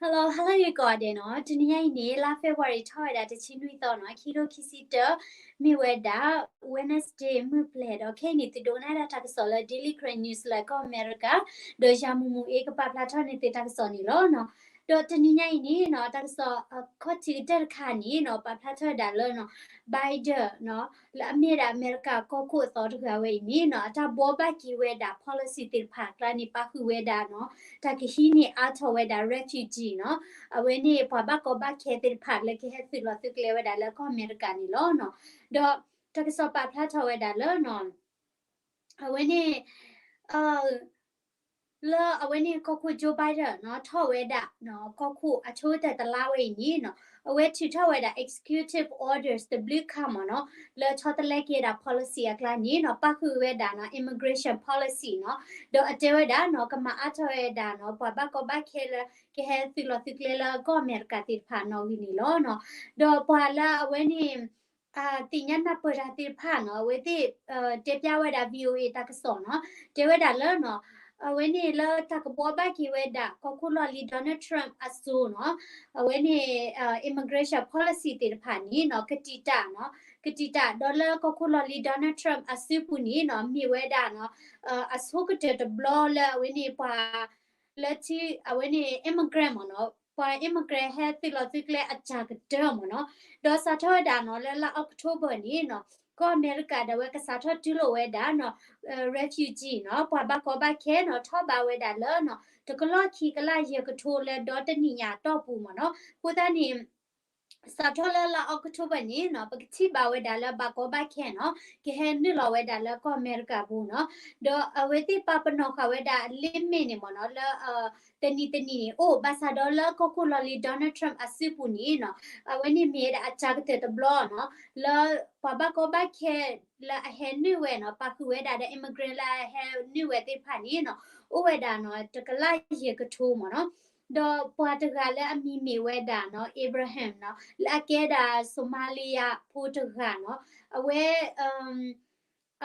Hello, hello ယကိးဂၤဒဲးနီၤ, တနံၤညါအံၤန့ၣ် လါ February ထီၣ်ဝဲဒၣ်တဆံနွံသီနီၤ, ခံထိခံဆံတၢ, မ့ၢ်ဝဲဒၣ် Wednesday မုၢ်ပျဲၤဒီး ခဲအံၤန့ၣ် သုဒိကနၣ်ဒၣ်တၢ်ကစီၣ်လၢ Daily Karen News လၢကီၢ်အမဲရကၤ, ဒီးယၤမူးမူးအ့ကပာ်ဖျါထီၣ်န့ၢ်သုတၢ်ကစီၣ်န့ၣ်လီၤနီၤ. ဒီးတနံၤညါအံၤန့ၣ်နီၤ တၢ်ကစီၣ်အခီၣ်ထံးကတၢၢ်တခါန့ၣ်နီၤ ပာ်ဖျါထီၣ်ဝဲဒၣ်လၢနီၤ Biden နီၤ လၢအမ့ၢ်ဝဲဒၣ်အမဲရကၤကီၢ်ခိၣ်အသီတဂၤဝဲအံၤန့ၣ်နီၤ အတၢ်ဘှီဘၣ်က့ၤဝဲဒၣ် policy သ့ၣ်တဖၣ်အကျါန့ၣ် ပာ်ဃုာ်ဝဲဒၣ်နီၤ တၢ်ကဟံးန့ၢ်အါထီၣ်ဝဲဒၣ် refugee နီၤ, အဝဲန့ၣ်ပှၤဘၣ်ကီဘၣ်ခဲသ့ၣ်တဖၣ်လၢကဟဲသုးလီၤသုးကျဲဝဲဒၣ်လၢကီၢ်အမဲရကၤန့ၣ်လီၤနီၤ. ဒီးတၢ်ကစီၣ်ပာ်ဖျါထီၣ်ဝဲဒၣ်လၢနီၤ အဝဲန့ၣ် လၢအဝဲန့ၣ်ကီၢ်ခိၣ် Joe Biden နီၤ ထီၣ်ဝဲဒၣ်နီၤ ကီၢ်ခိၣ်အဆိကတၢၢ်တလါဝဲအံၤန့ၣ်နီၤ အဝဲထုးထီၣ်ဝဲဒၣ် executive orders တဘျုးခါမ့ၢ်နီၤ လၢဆီတလဲက့ၤဒၣ် policy အကျါန့ၣ်နီၤ ပာ်ဃုာ်ဝဲဒၣ်နီၤ immigration policy နီၤ, ဒီးအတဲဝဲဒၣ်နီၤ ကမၤအါထီၣ်ဝဲဒၣ်နီၤ ပှၤဘၣ်ကီဘၣ်ခဲလၢ ကဟဲသုးလီၤသုးကျဲလၢကီၢ်အမဲရကၤသ့ၣ်တဖၣ်နီၤဂ့ၤန့ၣ်လီၤနီၤ. ဒီးပှၤလၢအဝဲန့ၣ် သ့ၣ်ညါနၢ်ပၢၢ်တၢ်သ့ၣ်တဖၣ်နီၤ အဝဲသ့ၣ် တဲပျၢ်ဝဲဒၣ် VOA တၢ်ကစီၣ်နီၤ တဲဝဲဒၣ်လၢနီၤ အဝဲန့ၣ်လၢတၢ်ကဘှီဘၣ်က့ၤဝဲဒၣ် ကီၢ်ခိၣ်လီၢ်လံၤ Donald Trump အစိၤနီၤ အဝဲန့ၣ် immigration policy သ့ၣ်တဖၣ်န့ၣ်နီၤ ကတံာ်တာ်နီၤ ကတံာ်တာ်ဒီးလၢကီၢ်ခိၣ်လီၢ်လံၤ Donald Trump အစုပူၤန့ၣ်နီၤ မ့ၢ်ဝဲဒၣ်နီၤ အဆိကတၢၢ်တဘျီလၢအဝဲန့ၣ်ပှၤ လၢထံ အဝဲန့ၣ် immigrant မ့ၢ်နီၤ ပှၤ immigrant ဟဲသုးလီၤသုးကျဲအစှၤကတၢၢ်မ့ၢ်နီၤ, ဒီးစးထီၣ်ဝဲဒၣ်နီၤ လၢလါ October န့ၣ်နီၤ ကီၢ်အမဲရကၤဒၣ်ဝဲကစးထီၣ်တုၤလီၤဝဲဒၣ်နီၤ refugee နီၤ ပှၤဘၣ်ကီဘၣ်ခဲနီၤ ထီၣ်ဘးဝဲဒၣ်လၢနီၤ တကလီၢ်ခံကလးယဲၢ်ကထိလၢဒီတနံၣ်ညါအတီၢ်ပူၤမ့ၢ်နီၤ, အဃိသတးန့ၣ် စးထီၣ်လၢလါ October န့ၣ်နီၤ ပကထံၣ်ဘၣ်ဝဲဒၣ်လၢဘၣ်ကီဘၣ်ခဲနီၤ ကဟဲနုာ်လီၤဝဲဒၣ်လၢကီၢ်အမဲရကၤပူၤနီၤ, ဒီးအဝဲသ့ၣ်ပာ်ပနီၣ်ဃာ်ဝဲဒၣ် limit န့ၣ်မ့ၢ်နီၤ လၢ တနံၤတနံၤန့ၣ် အိၣ် ဘၣ်ဆၣ်ဒီးလၢကီၢ်ခိၣ်လီၢ်လံၤ Donald Trump အစုပူၤန့ၣ်နီၤ အဝဲန့ၣ်မ့ၢ်ဝဲဒၣ်အစှၤကတၢၢ်တဘျီနီၤ လၢပှၤဘၣ်ကီဘၣ်ခဲလၢအဟဲနုာ်ဝဲနီၤ ပာ်ဃုာ်ဝဲဒၣ်ဒီး immigrant လၢအဟဲနုာ်ဝဲသ့ၣ်တဖၣ်န့ၣ်နီၤ အိၣ်ဝဲဒၣ်နီၤ တကလးယဲၢ်ကထိမ့ၢ်နီၤ, ဒီးပှၤတဂၤလၢအမံၤမ့ၢ်ဝဲဒၣ်နီၤ Abraham နီၤ လၢအကဲဒၣ် Somalia ဖိတဂၤနီၤ အဝဲ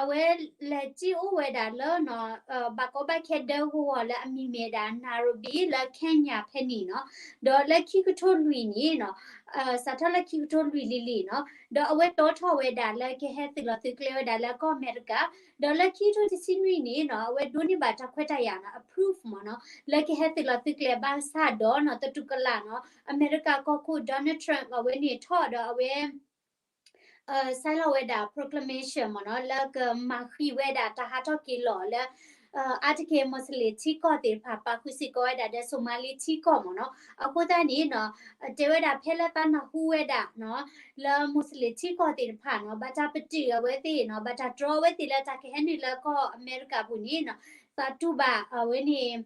အဝဲလဲၤစံၣ်အိၣ်ဝဲဒၣ်လၢနီၤ ဘၣ်ကီဘၣ်ခဲဒၢကဝီၤလၢအမံၤမ့ၢ်ဒၣ် Nairobi လၢ Kenya ဖဲန့ၣ်နီၤ, ဒီးလၢခံကထိလွံၢ်န့ၣ်နီၤ စးထီၣ်လၢခံကထိလွံၢ်လံၤလံၤနီၤ ဒီးအဝဲတီထီၣ်ဝဲဒၣ်လၢကဟဲသုးလီၤသုးကျဲဝဲဒၣ်လၢကီၢ်အမဲရကၤ, ဒီးလၢခံကထိတဆံနွံန့ၣ်နီၤ အဝဲဒိးန့ၢ်ဘၣ်တၢ်ခွဲးတၢ်ယာ်နီၤ approve မ့ၢ်နီၤ လၢကဟဲသုးလီၤသုးကျဲဘၣ်ဆၣ်ဒီးနီၤ တတူၢ်ကလာ်နီၤ အမဲရကၤကီၢ်ခိၣ် Donald Trump အဝဲန့ၣ်ထီၣ်ဒီးအဝဲ ဆဲးလီၤဝဲဒၣ် proclamation မ့ၢ်နီၤ လၢကမၤဃံၤဝဲဒၣ်တၢ်ဟးထီၣ်က့ၤလီၤလၢ အါတက့ၢ် Muslim ထံကီၢ်သ့ၣ်တဖၣ် ပာ်ဃုာ်စ့ၢ်ကီးဝဲဒၣ်ဒီး Somali ထံကီၢ်မ့ၢ်နီၤ, အဃိသတးန့ၣ်နီၤ တဲဝဲဒၣ်ဖဲလၢသးနၢ်ဟူဝဲဒၣ်နီၤ လၢ Muslim ထံကီၢ်သ့ၣ်တဖၣ်နီၤ ဘၣ်တၢ်ပတုာ်အဝဲသ့ၣ်နီၤ ဘၣ်တၢ်တြီအဝဲသ့ၣ်လၢတၢ်ကဟဲနုာ်လၢကီၢ်အမဲရကၤပူၤန့ၣ်နီၤ သးတူၢ်ဘၣ်အဝဲန့ၣ်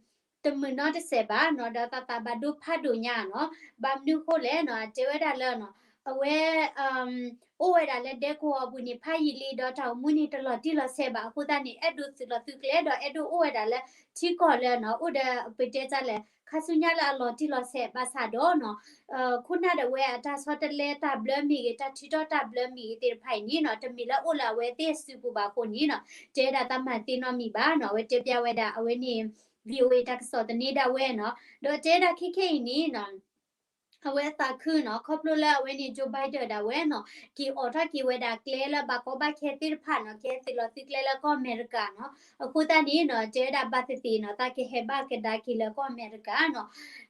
တမုာ်နီတစဲးဘၣ်နီၤ ဒီးသးသးဘၣ်ဒိဖးဒိၣ်ညါနီၤ, ဘၣ်မနုၤအဃိလဲၣ်နီၤ တဲဝဲဒၣ်လၢနီၤ အဝဲ အိၣ်ဝဲဒၣ်လၢဒဲကဝီၤအပူၤန့ၣ် ဖးယံာ်လံ ဒီးတၢ်အိၣ်မူန့ၣ်တလီၤတံၢ်လီၤဆဲးဘၣ်အဃိသတးန့ၣ် အဲၣ်ဒိးသုးလီၤသုးကျဲဒီးအဲၣ်ဒိးအိၣ်ဝဲဒၣ်လၢထံကီၢ်လၢနီၤ အိၣ်ဒီးပတဲတၢ်လဲၣ် ခါဆူညါလၢအလီၤတံၢ်လီၤဆဲးဘၣ်ဆၣ်ဒီးနီၤ ခိၣ်နၢ်ဒၣ်ဝဲအတၢ်ဆီတလဲတၢ်ဘျၢမ့ၢ်ဂ့ၤ တၢ်ထုးထီၣ်တၢ်ဘျၢမ့ၢ်ဂ့ၤသ့ၣ်တဖၣ်အံၤန့ၣ်နီၤ တမ့ၢ်လၢအိၣ်လၢအဝဲသ့ၣ်အစုပူၤဘၣ်အဃိန့ၣ်နီၤ တဲဒၣ်သးမၤသ့နီတမံၤဘၣ်နီၤ အဝဲတဲပျၢ်ဝဲဒၣ်အဝဲန့ၣ် VOA တၢ်ကစီၣ်သန့ဒၣ်ဝဲနီၤ ဒီးတဲဒၣ်ခဲခဲအံၤန့ၣ်နီၤ အဝဲအသးခုနီၤ ခီဖျိလၢအဝဲန့ၣ် Joe Biden ဒၣ်ဝဲနီၤ က့ၤအိးထီၣ်က့ၤဝဲဒၣ်ကျဲလၢဘၣ်ကီဘၣ်ခဲသ့ၣ်တဖၣ်နီၤ ကဟဲသုးလီၤသုးကျဲလၢကီၢ်အမဲရကၤနီၤ အဃိသတးန့ၣ်နီၤ တဲဝဲဒၣ်ဘၣ်သ့ၣ်သ့ၣ်နီၤ သးကဟဲဘၣ်ကဒါက့ၤလၢကီၢ်အမဲရကၤနီၤ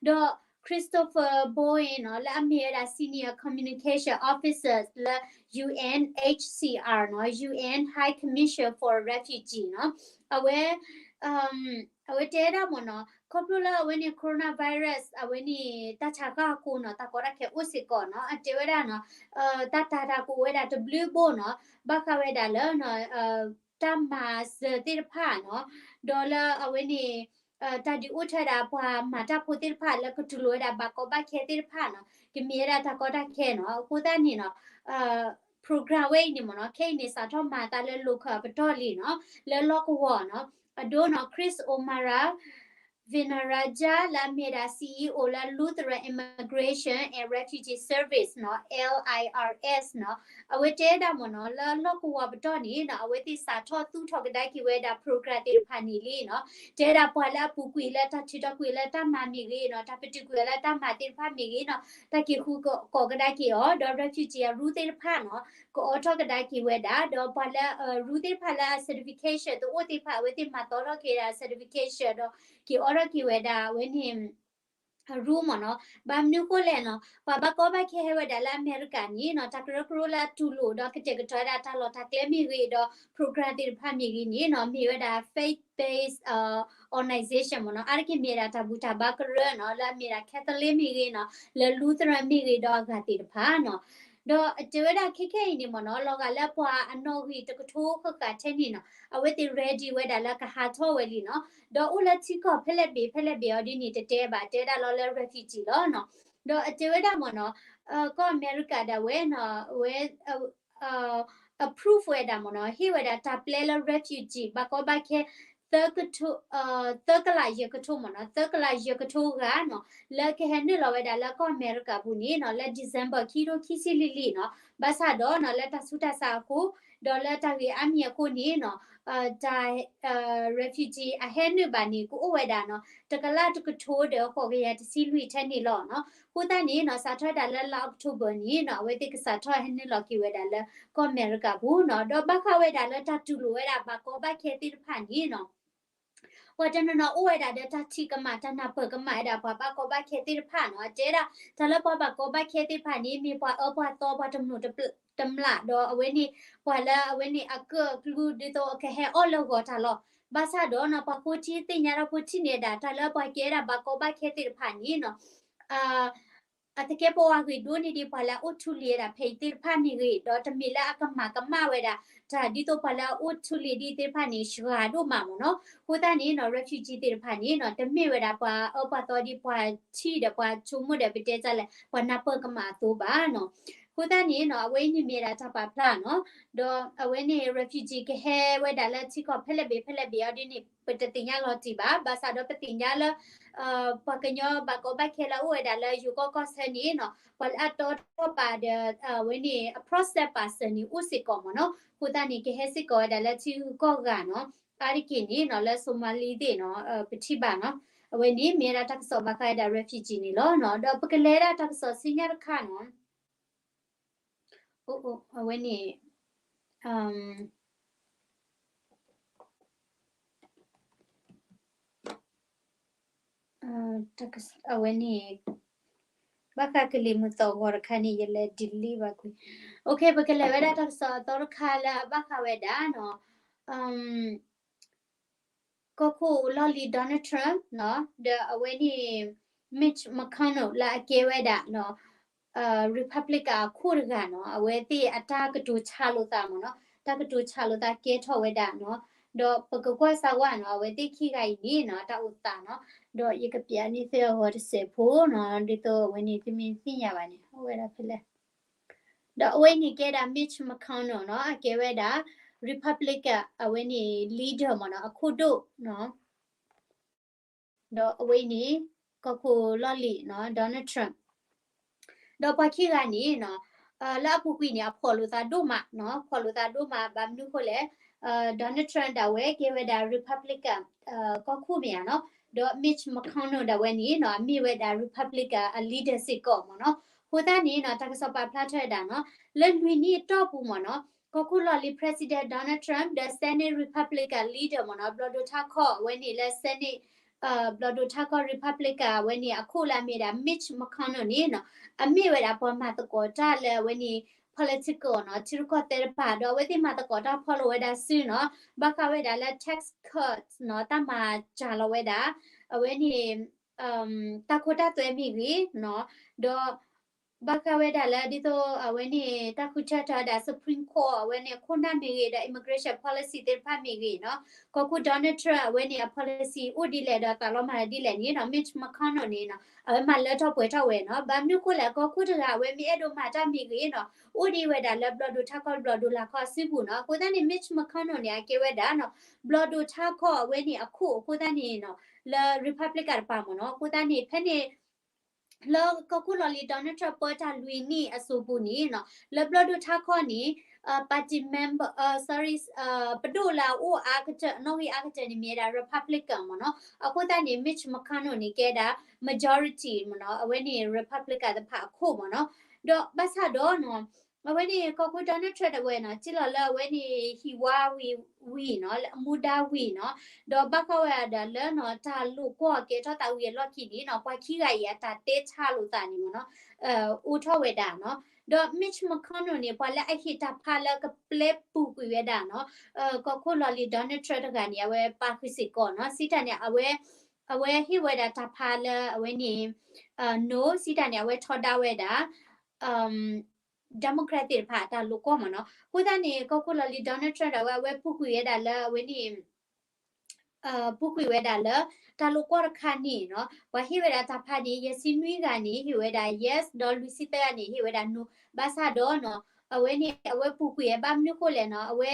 ဒီး Christopher Bowen နီၤ လၢအမ့ၢ်ဝဲဒၣ် Senior Communication Officer လၢ UNHCR နီၤ UN High Commission for Refugee နီၤ အဝဲ အဝဲတဲဒၣ်မ့ၢ်နီၤ ခီဖျိလၢအဝဲန့ၣ် coronavirus အဝဲန့ၣ် တၢ်ဆါဃၢ်အဃိနီၤ တၢ်ကီတၢ်ခဲအိၣ်စ့ၢ်ကီးနီၤ အတဲဝဲဒၣ်နီၤ တၢ်တၤတၢ်ကအိၣ်ဝဲဒၣ်တဘျုးဘိနီၤ ဘၣ်ဃးဝဲဒၣ်လၢ တၢ်မၤစၢၤသ့ၣ်တဖၣ်နီၤ ဒီးလၢအဝဲန့ၣ် တၢ်ဒုးအိၣ်ထီၣ်ဝဲဒၣ်ပှၤမၤတၢ်ဖိသ့ၣ်တဖၣ်လၢကတူၢ်လိာ်ဝဲဒၣ်ဘၣ်ကီဘၣ်ခဲသ့ၣ်တဖၣ်နီၤ ကမ့ၢ်ဝဲဒၣ်တၢ်ကီတၢ်ခဲနီၤ အဃိသတးန့ၣ်နီၤ program ဝဲအံၤန့ၣ်မ့ၢ်နီၤ ခဲအံၤန့ၣ် စးထီၣ်မၤအသးလၢ local အပတီၢ်လံနီၤ လၢလီၢ်ကဝီၤနီၤ အဒိနီၤ Chris O'Mara Vinaraja လၢအမ့ၢ်ဒၣ် CEO လၢ Lutheran Immigration and Refugee Service နီၤ L I R S နီၤ အဝဲတဲဒၣ်မ့ၢ်နီၤ လၢလီၢ်ကဝီၤပတီၢ်န့ၣ်နီၤ အဝဲသ့ၣ်စးထီၣ်သူၣ်ထီၣ်ကဒါက့ၤဝဲဒၣ် program သ့ၣ်တဖၣ်န့ၣ်လံနီၤ တဲဒၣ်ပှၤလၢအပူၤကွံာ်လၢတၢ်ထုးထီၣ်ကွံာ်လၢတၢ်မၤမ့ၢ်ဂ့ၤနီၤ တၢ်ပတုာ်ကွံာ်လၢတၢ်မၤသ့ၣ်တဖၣ်မ့ၢ်ဂ့ၤနီၤ တၢ်က့ၤဃုကိးကဒါက့ၤအီၤ ဒီး refugee အရူသ့ၣ်တဖၣ်နီၤ ကအိးထီၣ်ကဒါက့ၤဝဲဒၣ် ဒီးပှၤလၢအရူသ့ၣ်တဖၣ်လၢ certification တအိၣ်သ့ၣ်တဖၣ် အဝဲသ့ၣ်မၤသီထီၣ်က့ၤဒၣ် certification ဒီးက့ၤအိးထီၣ်က့ၤဝဲဒၣ် အဝဲန့ၣ် အရူမ့ၢ်နီၤ ဘၣ်မနုၤဃိလဲၣ်နီၤ ပှၤဘၣ်ကီဘၣ်ခဲဟဲဝဲဒၣ်လၢအမဲရကၤန့ၣ်နီၤ တၢ်ကရၢကရိလၢအတူၢ်လိာ်ဒီးကတဲာ်ကတီၤဝဲဒၣ်တၢ်လီၢ်တၢ်ကျဲမ့ၢ်ဂ့ၤဒီး program သ့ၣ်တဖၣ်မ့ၢ်ဂ့ၤန့ၣ်နီၤ မ့ၢ်ဝဲဒၣ် faith based organization မ့ၢ်နီၤ အါတက့ၢ်မ့ၢ်ဝဲဒၣ်တၢ်ဘူၣ်တၢ်ဘါကရၢနီၤ လၢအမ့ၢ်ဒၣ် Catholic မ့ၢ်ဂ့ၤနီၤ လၢ Lutheran မ့ၢ်ဂ့ၤဒီးအဂၤသ့ၣ်တဖၣ်နီၤ ဒီးအတဲဝဲဒၣ်ခဲခဲအံၤန့ၣ်မ့ၢ်နီၤ လီၤဂာ်လၢပှၤအနီၣ်ဂံၢ်တကထိဃၣ်ဃၣ်ထဲန့ၣ်နီၤ အဝဲသ့ၣ် ready ဝဲဒၣ်လၢကဟးထီၣ်ဝဲလံနီၤ ဒီးအိၣ်လၢထံကီၢ်ဖဲလဲၣ်ဘ့ၣ်ဖဲလဲၣ်ဘ့ၣ်အီၤဒ်န့ၣ် တတဲဘၣ် တဲဒၣ်လီၤလၢ refugee လီၤနီၤ ဒီးအတဲဝဲဒၣ်မ့ၢ်နီၤ ကီၢ်အမဲရကၤဒၣ်ဝဲနီၤ အဝဲ approve ဝဲဒၣ်မ့ၢ်နီၤ ဟ့ၣ်ဝဲဒၣ်တၢ်ပျဲလၢ refugee ဘၣ်ကီဘၣ်ခဲ သၢကထိ သၢကလးယဲၢ်ကထိမ့ၢ်နီၤ သၢကလးယဲၢ်ကထိဂၤနီၤ လၢကဟဲနုာ်လီၤဝဲဒၣ်လၢကီၢ်အမဲရကၤပူၤန့ၣ်နီၤ လၢ December ခံထိခံဆံလွံၢ်လံနီၤ ဘၣ်ဆၣ်ဒီးနီၤ လၢတၢ်ဆူးတၢ်ဆါအဃိ ဒီးလၢတၢ်ဂ့ၢ်အါမံၤအဃိန့ၣ်နီၤ တၢ် refugee အဟဲနုာ်ဘၣ်န့ၣ် ကအိၣ်ဝဲဒၣ်နီၤ တကလးတကထိဒီးဃိးကယၤတဆံလွံၢ်ထဲန့ၣ်လီၤနီၤ အဃိသတးန့ၣ်နီၤ စးထီၣ်ဝဲဒၣ်လၢလါ October န့ၣ်နီၤ အဝဲသ့ၣ်ကစးထီၣ်ဟဲနုာ်လီၤက့ၤဝဲဒၣ်လၢကီၢ်အမဲရကၤပူၤနီၤ ဒီးဘၣ်ဃးဝဲဒၣ်လၢတၢ်တူၢ်လိာ်ဝဲဒၣ်ဘၣ်ကီဘၣ်ခဲသ့ၣ်တဖၣ်န့ၣ်နီၤ ပှၤတနီၤနီၤအိၣ်ဝဲဒၣ်ဒီးတၢ်ထံၣ်ကမၣ် တၢ်နၢ်ပၢၢ်ကမၣ်ဝဲဒၣ်ပှၤဘၣ်ကီဘၣ်ခဲသ့ၣ်တဖၣ်နီၤ အတဲဒၣ် တၢ်လၢပှၤဘၣ်ကီဘၣ်ခဲသ့ၣ်တဖၣ်န့ၣ် မ့ၢ်ပှၤအၢပှၤသီပှၤတမုာ်တမျၢ်ဒီးအဝဲန့ၣ် ပှၤလၢအဝဲန့ၣ်အကၢၣ်အကျူဒ်သိးကဟဲအီၣ်လၢဂီၤတၢ်လီၤ ဘၣ်ဆၣ်ဒီးနီၤ ပှၤဖိထံသ့ၣ်ညါဒီးဖိထံၣ်န့ၢ်ဝဲဒၣ် တၢ်လၢပှၤကဲဒၣ်ဘၣ်ကီဘၣ်ခဲသ့ၣ်တဖၣ်န့ၣ်နီၤ အသကဲးပဝးဂ့ၤဒိၣ်န့ၢ်ဒံးပှၤလၢအအိၣ်ထူလံၤဝဲဒၣ်ဖဲအံၤသ့ၣ်တဖၣ်မ့ၢ်ဂ့ၤ ဒီးတမ့ၢ်လၢအကမၣ်ကမၣ်ဝဲဒၣ် တၢ်ဒ်သိးပှၤလၢအအိၣ်ထူလံၤဒ်သ့ၣ်တဖၣ်န့ၣ် စှၤဒိၣ်မးမ့ၢ်နီၤ အဃိသတးန့ၣ်နီၤ refugee သ့ၣ်တဖၣ်န့ၣ်နီၤ တမ့ၢ်ဝဲဒၣ်ပှၤအၢပှၤသီဒ်ပှၤထံၣ်ဒီးပှၤဆိကမိၣ်ဒီးပတဲတၢ်လဲၣ် ပှၤနၢ်ပၢၢ်ကမၣ်အသိးဘၣ်နီၤ အဃိသတးန့ၣ်နီၤ အဝဲအံၤန့ၣ်မ့ၢ်ဒၣ်တၢ်ပာ်ဖျါနီၤ ဒီးအဝဲန့ၣ် refugee ကဟဲဝဲဒၣ်လၢထံကီၢ်ဖဲလဲၣ်ဘ့ၣ်ဖဲလဲၣ်ဘ့ၣ်အီၤဒ်န့ၣ် ပတသ့ၣ်ညါလီၤတံၢ်ဘၣ် ဘၣ်ဆၣ်ဒီးပသ့ၣ်ညါလၢ ပှၤကညီဘၣ်ကီဘၣ်ခဲလၢအအိၣ်ဝဲဒၣ်လၢယိၤကီၢ်ကီၢ်ဆၢန့ၣ်နီၤ ပှၤလၢအတီထီၣ်ပာ်ဒီး အဝဲန့ၣ် အ process ပာ်စၢၤန့ၣ်အိၣ်စ့ၢ်ကီးမ့ၢ်နီၤ အဃိသတးန့ၣ် ကဟဲစ့ၢ်ကီးဝဲဒၣ်လၢထံဂုၤကီၢ်ဂၤနီၤ အါတက့ၢ်န့ၣ်နီၤ လၢ Somali သ့ၣ်နီၤ ပထံၣ်ဘၣ်နီၤ အဝဲန့ၣ်မ့ၢ်ဝဲဒၣ်တၢ်ကစီၣ်ဘၣ်ဃးဝဲဒၣ် refugee န့ၣ်လီၤနီၤ ဒီးပကလဲၤဒၣ်တၢ်ကစီၣ်ဆူညါတခါနီၤ အဝဲန့ၣ် အဝဲန့ၣ် ဘၣ်ဃးကလံၤမုၢ်သီၣ်ဂီၤတခါန့ၣ် ယလဲၤ delete ဘၣ်ကွံာ် ပကလဲၤဝဲဒၣ်တၢ်ကစီၣ်အသီတခါလၢ ဘၣ်ဃးဝဲဒၣ်နီၤ ကီၢ်ခိၣ်လီၢ်လံၤ Donald Trump နီၤ ဒီးအဝဲန့ၣ် Mitch McConnell လၢအကဲဝဲဒၣ်နီၤ Republican အခိၣ်တဂၤနီၤ အဝဲသ့ၣ်အတၢ်ကတိၤဆါလိာ်သးမ့ၢ်နီၤ တၢ်ကတိၤဆါလိာ်သးကဲထီၣ်ဝဲဒၣ်နီၤ ဒီးပကကွၢ်စၢ်ဝဲနီၤ အဝဲသ့ၣ်ခံဂၤအံၤန့ၣ်နီၤ တၢ်အိၣ်သးနီၤ ဒီးယကပျးန့ၢ်သုအဂီၤတစဲးဖိနီၤ ဒ်သိးအဝဲန့ၣ်သုမ့ၢ်သ့ၣ်ညါဘၣ်န့ၣ် အိၣ်ဝဲဒၣ်ဖဲလဲၣ် ဒီးအဝဲအံၤန့ၣ်ကဲဒၣ် Mitch McConnell နီၤ အကဲဝဲဒၣ် Republican အဝဲန့ၣ် leader မ့ၢ်နီၤ အခိၣ်ဒိၣ်နီၤ ဒီးအဝဲအံၤန့ၣ် ကီၢ်ခိၣ်လီၢ်လံၤနီၤ Donald Trump ဒီးပှၤခံဂၤန့ၣ်နီၤ လၢအပူၤကွံာ်န့ၣ် အဖှီၣ်လိာ်သးဒိၣ်မးနီၤ ဖှီၣ်လိာ်သးဒိၣ်မး ဘၣ်မနုၤဃိလဲၣ် Donald Trump ဒၣ်ဝဲကဲဝဲဒၣ် Republican ကီၢ်ခိၣ်မ့ၢ်ဧါနီၤ ဒီး Mitch McConnell ဒၣ်ဝဲန့ၣ်နီၤ အမ့ၢ်ဝဲဒၣ် Republican အ leader စ့ၢ်ကီးမ့ၢ်နီၤ အဃိသတးန့ၣ်နီၤ တၢ်ကစီၣ်ပာ်ဖျါထီၣ်ဝဲဒၣ်နီၤ လၢလွံၢ်နံၣ်အတီၢ်ပူၤမ့ၢ်နီၤ ကီၢ်ခိၣ်လီၢ်လံၤ President Donald Trump ဒီး Senate Republican leader မ့ၢ်နီၤ ဘျီၣ်ဒိၣ်ထါခီၣ်အဝဲန့ၣ်လၢ Senate ဘျီၣ်ဒိၣ်ထါခီၣ် Republican အဝဲန့ၣ် အခိၣ်လၢအမ့ၢ်ဒၣ် Mitch McConnell န့ၣ်နီၤ အမ့ၢ်ဝဲဒၣ်ပှၤမၤသကိးတၢ်လၢအဝဲန့ၣ် political နီၤ ထံရူၢ်ကီၢ်သဲးတဖၣ် ဒီးအဝဲသ့ၣ်မၤသကိးတၢ်ဖီၣ်လိာ်ဝဲဒၣ်စုနီၤ ဘၣ်ဃးဝဲဒၣ်လၢ tax cut နီၤ တၢ်မၤစှၤလီၤဝဲဒၣ် အဝဲန့ၣ် တၢ်ခိတၢ်သွဲမ့ၢ်ဂ့ၤနီၤ ဒီး ဘၣ်ဃးဝဲဒၣ်လၢဒ်သိးအဝဲန့ၣ် တၢ်ဃုထၢထီၣ်ဝဲဒၣ် Supreme Court အဝဲန့ၣ်အခိၣ်နၢ်မ့ၢ်ဂ့ၤဒီး immigration policy သ့ၣ်တဖၣ်မ့ၢ်ဂ့ၤနီၤ, ကီၢ်ခိၣ် Donald Trump အဝဲန့ၣ်အ policy အိၣ်ဒ်လဲၣ်ဒီးသးလီမၤဒ်လဲၣ်န့ၣ်နီၤ, Mitch McConnell န့ၣ်နီၤ အဝဲမၤလၢထီၣ်ပှဲၤထီၣ်ဝဲနီၤ. ဘၣ်မနုၤဃိလဲၣ် ကီၢ်ခိၣ်တဂၤအဝဲမ့ၢ်အဲၣ်ဒိးမၤတၢ်မ့ၢ်ဂ့ၤနီၤ အိၣ်ဒံးဝဲဒၣ်လၢဘျီၣ်ဒိၣ်ထးခီၣ်ဘျီၣ်ဒိၣ်လာ်ခီအစုပူၤနီၤ. အဃိသတးန့ၣ် Mitch McConnell န့ၣ် အကဲဝဲဒၣ်နီၤ ဘျီၣ်ဒိၣ်ထးခီၣ်အဝဲန့ၣ်အခိၣ်အဃိသတးန့ၣ်နီၤ လၢ Republican တပၤမ့ၢ်နီၤ. အဃိသတးန့ၣ် ဖဲန့ၣ် လၢကီၢ်ခိၣ်လီၢ်လံၤ Donald Trump ပၢတၢ်လွံၢ်နံၣ်အစိၤပူၤန့ၣ်နီၤ လၢဘျီၣ်ဒိၣ်ထးခီၣ်န့ၣ် party member, sorry, ပဒိၣ်လၢအအိၣ်အါကတၢၢ် အနီၣ်ဂံၢ်အါကတၢၢ်န့ၣ် မ့ၢ်ဝဲဒၣ် Republican မ့ၢ်နီၤ. အဃိသတးန့ၣ် Mitch McConnell န့ၣ် ကဲဒၣ် majority မ့ၢ်နီၤ အဝဲန့ၣ် Republican တဖၣ်အခိၣ်မ့ၢ်နီၤ. ဒီးဘၣ်ဆၣ်ဒီးနီၤ အဝဲန့ၣ် ကီၢ်ခိၣ် Donald Trump တဝဲနီၤ စံၣ်လီၤလၢအဝဲန့ၣ် ဟံၣ်ဝါဝံၤဝံၤနီၤ လၢအမူဒါဝံၤနီၤ ဒီးဘၣ်ဃးဝဲဒၣ်လၢနီၤ တၢ်လိာ်ကွီၢ်ကဲထီၣ်သးဝံၤအလီၢ်ခံန့ၣ်နီၤ ပှၤခံဂၤအံၤအတၢ်တဲဆါလိာ်သးန့ၣ်မ့ၢ်နီၤ အိၣ်ထီၣ်ဝဲဒၣ်နီၤ. ဒီး Mitch McConnell န့ၣ် ပှၤလၢအဟ့ၣ်တၢ်ဖးလၢကပျဲပူၤကွံာ်ဝဲဒၣ်နီၤ ကီၢ်ခိၣ်လီၢ်လံၤ Donald Trump တဂၤန့ၣ် အဝဲပာ်ဃုာ်စ့ၢ်ကီးနီၤ စံးတၢ်န့ၣ် အဝဲ အဝဲဟ့ၣ်ဝဲဒၣ်တၢ်ဖးလၢအဝဲန့ၣ် no စံးတၢ်န့ၣ် အဝဲထီဒါဝဲဒၣ် Democrat သ့ၣ်တဖၣ်အတၢ်လိာ်ကွီၢ်မ့ၢ်နီၤ. အဃိသတးန့ၣ် ကီၢ်ခိၣ်လီၢ်လံၤ Donald Trump ဒၣ်ဝဲ အဝဲပူၤကွံာ်ဝဲဒၣ်လၢအဝဲန့ၣ် ပူၤကွံာ်ဝဲဒၣ်လၢ တၢ်လိာ်ကွီၢ်တခါန့ၣ်နီၤ ပှၤဟ့ၣ်ဝဲဒၣ်တၢ်ဖးန့ၣ် ယဲၢ်ဆံနွံဂၤန့ၣ် ဟ့ၣ်ဝဲဒၣ် yes ဒီးလွံၢ်ဆံသၢဂၤန့ၣ် ဟ့ၣ်ဝဲဒၣ် no ဘၣ်ဆၣ်ဒီးနီၤ အဝဲန့ၣ် အဝဲပူၤကွံာ်ဝဲဘၣ်မနုၤဃိလဲၣ်နီၤ အဝဲ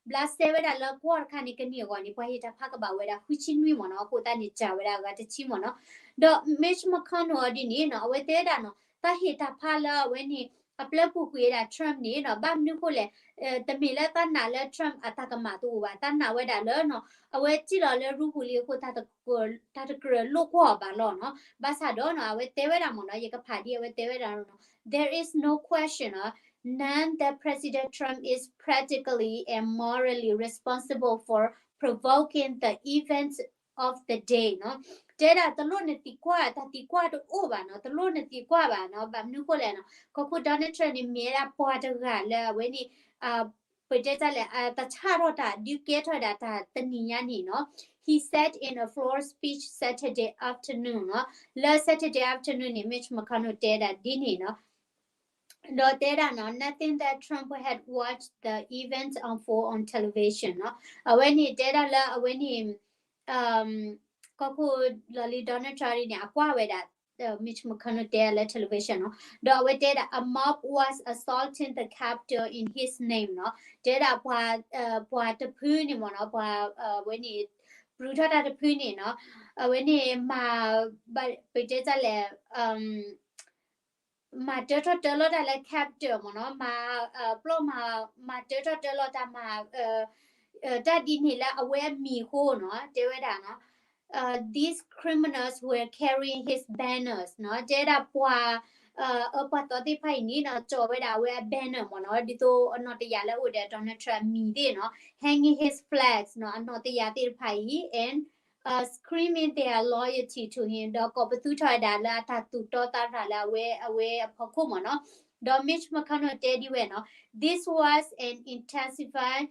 ဘျးစဲဝဲဒၣ်လၢကွီၢ်တခါန့ၣ် ကန့ၢ်အဂီၢ်န့ၣ် ပှၤဟ့ၣ်တၢ်ဖးကဘၣ်ဝဲဒၣ် ဃုဆံနွံမ့ၢ်နီၤ အဃိသတးန့ၣ် စှၤဝဲဒၣ်အဂၤတဆံမ့ၢ်နီၤ. ဒီး Mitch McConnell အီၤဒ်န့ၣ်နီၤ အဝဲတဲဝဲဒၣ်နီၤ တၢ်ဟ့ၣ်တၢ်ဖးလၢအဝဲန့ၣ် အပျဲပူၤကွံာ်ဝဲဒၣ် Trump န့ၣ်နီၤ ဘၣ်မနုၤဃိလဲၣ် တမ့ၢ်လၢတၢ်နာ်လၢ Trump အတၢ်ကမၣ်တအိၣ်ဘၣ် တၢ်နာ်ဝဲဒၣ်လၢနီၤ အဝဲစံၣ်လီၤလၢရူပူၤလံအဃိ တၢ်တကြၢးလိာ်ကွီၢ်အီၤဘၣ်လီၤနီၤ. ဘၣ်ဆၣ်ဒီးနီၤ အဝဲတဲဝဲဒၣ်မ့ၢ်နီၤ ယကဖးဒ်အဝဲတဲဝဲဒၣ်နီၤ there is no question, none, that President Trump is practically and morally responsible for provoking the events of the day နီၤ. တဲဒၣ်တလိၣ်နသံကွၢ် တၢ်သံကွၢ်တအိၣ်ဘၣ်နီၤ တလိၣ်နသံကွၢ်ဘၣ်နီၤ ဘၣ်မနုၤဃိလဲၣ်နီၤ ကီၢ်ခိၣ် Donald Trump န့ၣ် မ့ၢ်ဝဲဒၣ်ပှၤတဂၤလၢအဝဲန့ၣ် ပတဲတၢ်လဲၣ် တၢ်ဆၣ်ထီၣ်တၢ် ဒုးကဲထီၣ်ဒၣ်တၢ်တနံၤညါန့ၣ်နီၤ he said in a floor speech Saturday afternoon နီၤ လၢ Saturday afternoon န့ၣ် Mitch McConnell တဲဒၣ်ဒ်န့ၣ်နီၤ ဒီးတဲဒၣ်နီၤ nothing that Trump had watched the events unfold on television နီၤ အဝဲန့ၣ်တဲဒၣ်လၢအဝဲန့ၣ် ကီၢ်ခိၣ်လီၢ်လံၤ Donald Trump န့ၣ် အကွၢ်ဝဲဒၣ် Mitch McConnell တဲဒၣ်လၢ television နီၤ ဒီးအဝဲတဲဒၣ် a mob was assaulting the Capitol in his name နီၤ တဲဒၣ်ပှၤ ပှၤတဖုန့ၣ်မ့ၢ်နီၤ ပှၤဝဲန့ၣ် ပြုၢ်ထီၣ်တၢ်တဖုန့ၣ်နီၤ အဝဲန့ၣ်မၤ ပတဲတၢ်လဲၣ် မၤတၢထီၣ်တၢလီၤတၢ်လၢ Capitol မ့ၢ်နီၤ မၤ ပျီမၤ မၤတၢထီၣ်တၢလီၤတၢ်မၤ တၢ်ဒ်န့ၣ်လၢအဝဲအမံၤအဃိနီၤ တဲဝဲဒၣ်နီၤ these criminals were carrying his banners နီၤ တဲဒၣ်ပှၤ အပှၤသီသ့ၣ်တဖၣ်အံၤန့ၣ်နီၤ ကၠီၤဝဲဒၣ်အဝဲအ banner မ့ၢ်နီၤ ဒ်သိးအနီၢ်တယၢ်လၢအအိၣ်ဒီး Donald Trump အမံၤသ့ၣ်နီၤ hanging his flags နီၤ အနီၢ်တယၢ်သ့ၣ်တဖၣ်အံၤ and screaming their loyalty to him ဒီးကိးပသူထီၣ်ဝဲဒၣ်လၢအတၢ်သူၣ်တီသးရၣ်လၢအဝဲ အဝဲအဖီခိၣ်မ့ၢ်နီၤ ဒီး Mitch McConnell တဲဒ်ဝဲနီၤ this was an intensified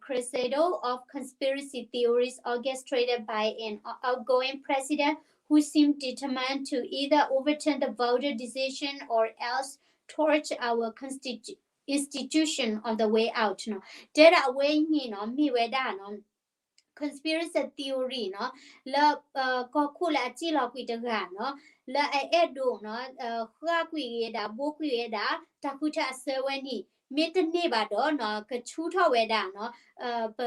crescendo of conspiracy theories orchestrated by an outgoing president who seemed determined to either overturn the voter decision or else torch our constitu- institution on the way out နီၤ တဲဒၣ်အဝဲအံၤန့ၣ်နီၤ မ့ၢ်ဝဲဒၣ်နီၤ conspiracy theory နီၤ လၢ ကီၢ်ခိၣ်လၢအစံၣ်လီၤကွံာ်တဂၤနီၤ လၢအအဲၣ်ဒိးနီၤ ဃၣ်ကွံာ်ဝဲဒၣ် ဘိကွံာ်ဝဲဒၣ် တၢ်ဃုထၢအစၢဝဲန့ၣ် မ့ၢ်တန့ၢ်ဘၣ်ဒီးနီၤ ကဆူၣ်ထီၣ်ဝဲဒၣ်နီၤ ပ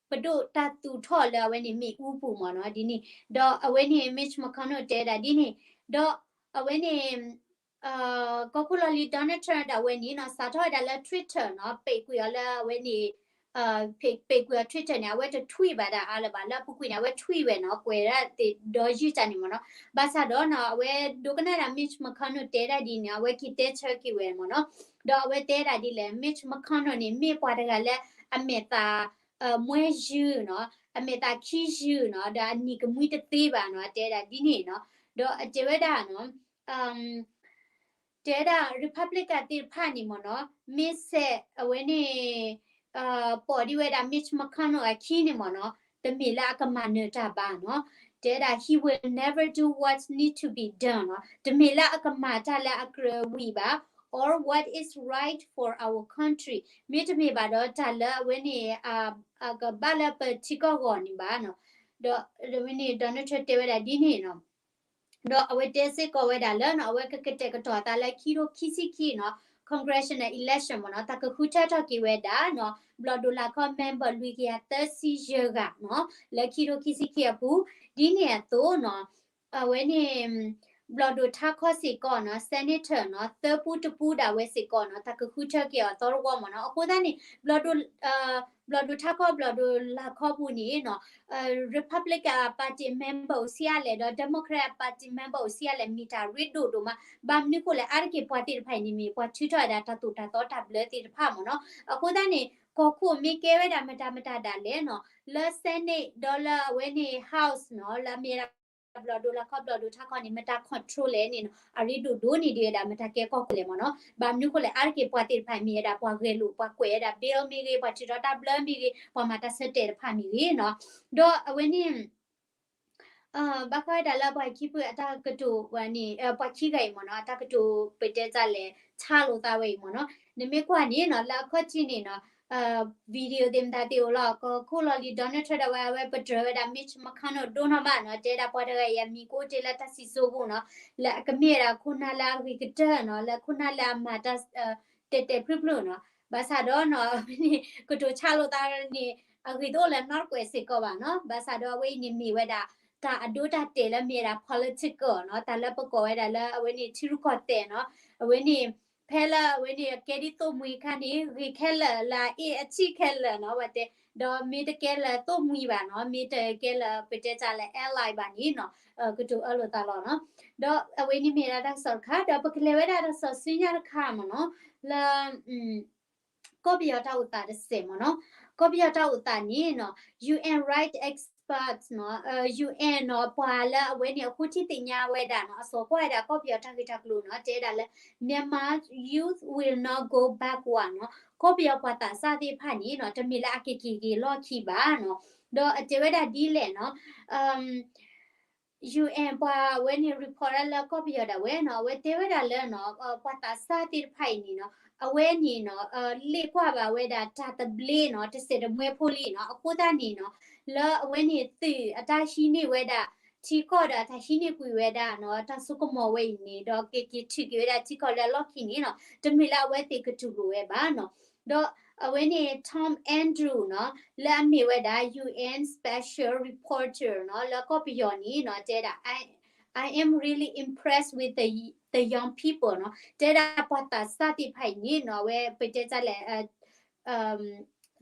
ပဒိၣ်တၢ်သူၣ်ထီၣ်လၢအဝဲန့ၣ် မ့ၣ်အူပူၤမ့ၢ်နီၤ ဒ်န့ၣ် ဒီးအဝဲန့ၣ် Mitch McConnell တဲဒၣ်ဒ်န့ၣ် ဒီးအဝဲန့ၣ် ကီၢ်ခိၣ်လီၢ်လံၤ Donald Trump ဒၣ်ဝဲန့ၣ်နီၤ စးထီၣ်ဝဲဒၣ်လၢ Twitter နီၤ ပ့ၣ်ကွံာ်အီၤလၢအဝဲန့ၣ် ပ့ၣ်ကွံာ်အီၤ Twitter န့ၣ် အဝဲတ tweet ဘၣ်ဒၣ်အါလၢၤဘၣ် လၢအပူၤကွံာ်န့ၣ် အဝဲ tweet ဝဲနီၤ ကွဲးဒၣ်သ့ၣ်ဒီယုၢ်တၢ်န့ၣ်မ့ၢ်နီၤ ဘၣ်ဆၣ်ဒီးနီၤ အဝဲဒိကနၣ်ဒၣ် Mitch McConnell တဲဒၣ်ဒ်န့ၣ် အဝဲက့ၤတဲဆၢက့ၤဝဲမ့ၢ်နီၤ ဒီးအဝဲတဲဒၣ်ဒ်လဲၣ် Mitch McConnell န့ၣ် မ့ၢ်ပှၤတဂၤလၢအမဲာ်သၣ် မွဲယုၢ်နီၤ အမဲာ်သၣ်ခံယုၢ်နီၤ ဒီးအနံၤကမှံတသ့ဘၣ်နီၤ အတဲဒၣ်ဒ်န့ၣ်နီၤ ဒီးအတဲဝဲဒၣ်နီၤ တဲဒၣ် Republican သ့ၣ်တဖၣ်န့ၣ်မ့ၢ်နီၤ မ့ၢ်စဲးအဝဲန့ၣ် ပိာ်ဒံးဝဲဒၣ် Mitch McConnell အခံန့ၣ်မ့ၢ်နီၤ တမ့ၢ်လၢအကမၤနၢၤတၢ်ဘၣ်နီၤ တဲဒၣ် he will never do what need to be done နီၤ, တမ့ၢ်လၢအကမၤတၢ်လၢအကြၢးဝံၤဘၣ် or what is right for our country, မ့တမ့ၢ်ဘၣ်ဒီးတၢ်လၢအဝဲန့ၣ် အကဘၣ်လၢပထံကီၢ်ဂီၢ်န့ၣ်ဘၣ်နီၤ. ဒီးဝဲန့ၣ် Donald Trump တဲဝဲဒၣ်ဒ်န့ၣ်နီၤ. ဒီးအဝဲတဲစ့ၢ်ကီးဝဲဒၣ်လၢနီၤ အဝဲကကတဲာ်ကတီၤအသးလၢခံထိခံဆံခံနီၤ congressional election မ့ၢ်နီၤ, တၢ်ကဃုထၢထီၣ်က့ၤဝဲဒၣ်နီၤ ဘျီၣ်ဒိၣ်လာ်ခီ member လွံၢ်ကယၤသၢဆံယဲၢ်ဂၤနီၤ လၢခံထိခံဆံခံအပူၤ, ဒ်န့ၣ်အသိးနီၤ အဝဲန့ၣ် ဘျီၣ်ဒိၣ်ထါခီစ့ၢ်ကီးနီၤ senator နီၤ သၢပူတပူဒၣ်ဝဲစ့ၢ်ကီးနီၤ တၢ်ကဃုထၢက့ၤအီၤသီတဝီမ့ၢ်နီၤ. အဃိသတးန့ၣ် ဘျီၣ်ဒိၣ် ဘျီၣ်ဒိၣ်ထါခီ ဘျီၣ်ဒိၣ်လာ်ခီပူၤန့ၣ်နီၤ Republican Party member အိၣ်ဆံးအါလဲၣ် ဒီး Democrat Party member အိၣ်ဆံးအါလဲၣ် မ့ၢ်တၢ်ရ့ဒိၣ်ဒိၣ်မး. ဘၣ်မနုၤဃိလဲၣ် အါတက့ၢ်ပှၤသ့ၣ်တဖၣ်အံၤန့ၣ်မ့ၢ် ပှၤထုးထီၣ်ဝဲဒၣ်တၢ်သိၣ်တၢ်သီတၢ်ဘျၢသ့ၣ်တဖၣ်မ့ၢ်နီၤ. အဃိသတးန့ၣ် ကီၢ်ခိၣ်မ့ၢ်ကဲဝဲဒၣ်မတၤမတၤဒၣ်လဲာ်နီၤ လၢ Senate ဒီးလၢအဝဲန့ၣ် House နီၤ လၢအမ့ၢ်ဝဲဒၣ် ဘျီၣ်ဒိၣ်လာ်ခီ ဘျီၣ်ဒိၣ်ထါခီန့ၣ် မတၤ control လဲၣ်န့ၣ်နီၤ အရ့ဒိၣ်ဒိၣ်န့ၢ်ဒံးဝဲဒၣ်မတၤကဲကီၢ်ခိၣ်လဲၣ်မ့ၢ်နီၤ. ဘၣ်မနုၤဃိလဲၣ် အါတက့ၢ်ပှၤသ့ၣ်တဖၣ်မ့ၢ်ဝဲဒၣ်ပှၤဂဲၤလိာ် ပှၤကွဲးဝဲဒၣ် bill မ့ၢ်ဂ့ၤ ပှၤထုးထီၣ်တၢ်ဘျၢမ့ၢ်ဂ့ၤ ပှၤမၤတၢ်ဆၢတဲာ်တဖၣ်မ့ၢ်ဂ့ၤနီၤ. ဒီးအဝဲန့ၣ် ဘၣ်ဃးဝဲဒၣ်လၢပှၤခံဖုအတၢ်ကတိၤဝဲန့ၣ် ပှၤခံဂၤအံၤမ့ၢ်နီၤ အတၢ်ကတိၤပတဲတၢ်လဲၣ် ဆါလိာ်သးဝဲအံၤမ့ၢ်နီၤ. နမ့ၢ်ကွၢ်န့ၣ်နီၤ လၢအခီၣ်ထံးန့ၣ်နီၤ video သ့ၣ်မတၤသ့ၣ်အိၣ်လီၤ ကီၢ်ခိၣ်လီၢ်လံၤ Donald Trump ဒၣ်ဝဲ အဝဲပတြၢၤဝဲဒၣ် Mitch McConnell ဒိၣ်နီၢ်မးနီၤ တဲဒၣ်ပှၤတဂၤအံၤအမံၤကအိၣ်တ့ၢ်လၢတၢ်စံၣ်စိၤပူၤနီၤ လၢအကမ့ၢ်ဝဲဒၣ်ခိၣ်နၢ်လၢအဂ့ၤကတၢၢ်နီၤ လၢခိၣ်နၢ်လၢအမၤတၢ် တဲာ်တဲာ်ဖျုးဖျုးနီၤ. ဘၣ်ဆၣ်ဒီးနီၤ အဝဲန့ၣ် ကတိၤဆါလိာ်သးန့ၣ် အဂ့ၢ်တအိၣ်လၢၤနီတကွဲးစ့ၢ်ကီးဘၣ်နီၤ. ဘၣ်ဆၣ်ဒီးအဝဲအံၤန့ၣ်မ့ၢ်ဝဲဒၣ် တၢ်အဒိတၢ်တဲာ်လၢမ့ၢ်ဝဲဒၣ် political နီၤ တၢ်လၢပကိးဝဲဒၣ်လၢအဝဲန့ၣ်ထံရူၢ်ကီၢ်သဲးနီၤ. အဝဲန့ၣ် ဖဲလၢအဝဲန့ၣ်အကဲဒ်သိၣ်မှံၤအခါန့ၣ် ဂ့ၤခဲလၢာ်လၢအအ့ၣ်အဆံၣ်ခဲလၢာ်နီၤ ဝဲတဲ ဒီးမ့ၢ်တကဲလၢသိၣ်မှံၤဘၣ်နီၤ မ့ၢ်တကဲလၢပတဲတၢ်လၢ ally ဘၣ်န့ၣ်နီၤ ကတိၤအၢလိာ်သးလီၤနီၤ. ဒီးအဝဲန့ၣ်မ့ၢ်ဒၣ်တၢ်ကစီၣ်တခါ ဒီးပကလဲၤဝဲဒၣ်တၢ်ကစီၣ်ဆူညါတခါမ့ၢ်နီၤ လၢ ကီၢ်ပယီၤတၢ်အိၣ်သးတစဲးမ့ၢ်နီၤ. ကီၢ်ပယီၤတၢ်အိၣ်သးန့ၣ်နီၤ UN right experts နီၤ UN နီၤ ပှၤလၢအဝဲန့ၣ်အဃိထံသ့ၣ်ညါဝဲဒၣ်နီၤ အစိာ်ကွၢ်ဝဲဒၣ်ကီၢ်ပယီၤတၢ်ဂ့ၢ်တၢ်ကျိၤနီၤ တဲဒၣ်လၢ Myanmar youth will not go backward နီၤ ကီၢ်ပယီၤပှၤသးစၢ်သ့ၣ်တဖၣ်န့ၣ်နီၤ တမ့ၢ်လၢအကက့ၤက့ၤလီၢ်ခံဘၣ်နီၤ. ဒီးအတဲဝဲဒၣ်ဒ်လဲၣ်နီၤ UN ပှၤဝဲန့ၣ် report ဒၣ်လၢကီၢ်ပယီၤဒၣ်ဝဲနီၤ အဝဲတဲဝဲဒၣ်လၢနီၤ ပှၤသးစၢ်သ့ၣ်တဖၣ်အံၤန့ၣ်နီၤ အဝဲန့ၣ်နီၤ လ့ၣ်ကွၢ်ဘၣ်ဝဲဒၣ်တၢ်သဘျ့နီၤ တစဲးတမှဲဖိလံနီၤ. အဃိသတးန့ၣ်နီၤ လၢအဝဲန့ၣ်သုးအတၢ်ဟံးန့ၢ်ဝဲဒၣ် ထံကီၢ်ဒီးအတၢ်ဟံးန့ၢ်ကွံာ်ဝဲဒၣ်နီၤ တၢ်စိကမီၤဝဲအံၤန့ၣ် ဒီးကက့ၤထုးက့ၤဝဲဒၣ်ထံကီၢ်လၢအလီၢ်ခံန့ၣ်နီၤ တမ့ၢ်လၢအဝဲသ့ၣ်ကတူၢ်လိာ်ဝဲဘၣ်နီၤ. ဒီးအဝဲန့ၣ် Tom Andrew နီၤ လၢအမ့ၢ်ဝဲဒၣ် UN Special Reporter နီၤ လၢကီၢ်ပယီၤန့ၣ်နီၤ တဲဒၣ် I am really impressed with the, the young people နီၤ တဲဒၣ်ပှၤသးစၢ်သ့ၣ်တဖၣ်အံၤန့ၣ်နီၤ အဝဲပတဲတၢ်လဲၣ်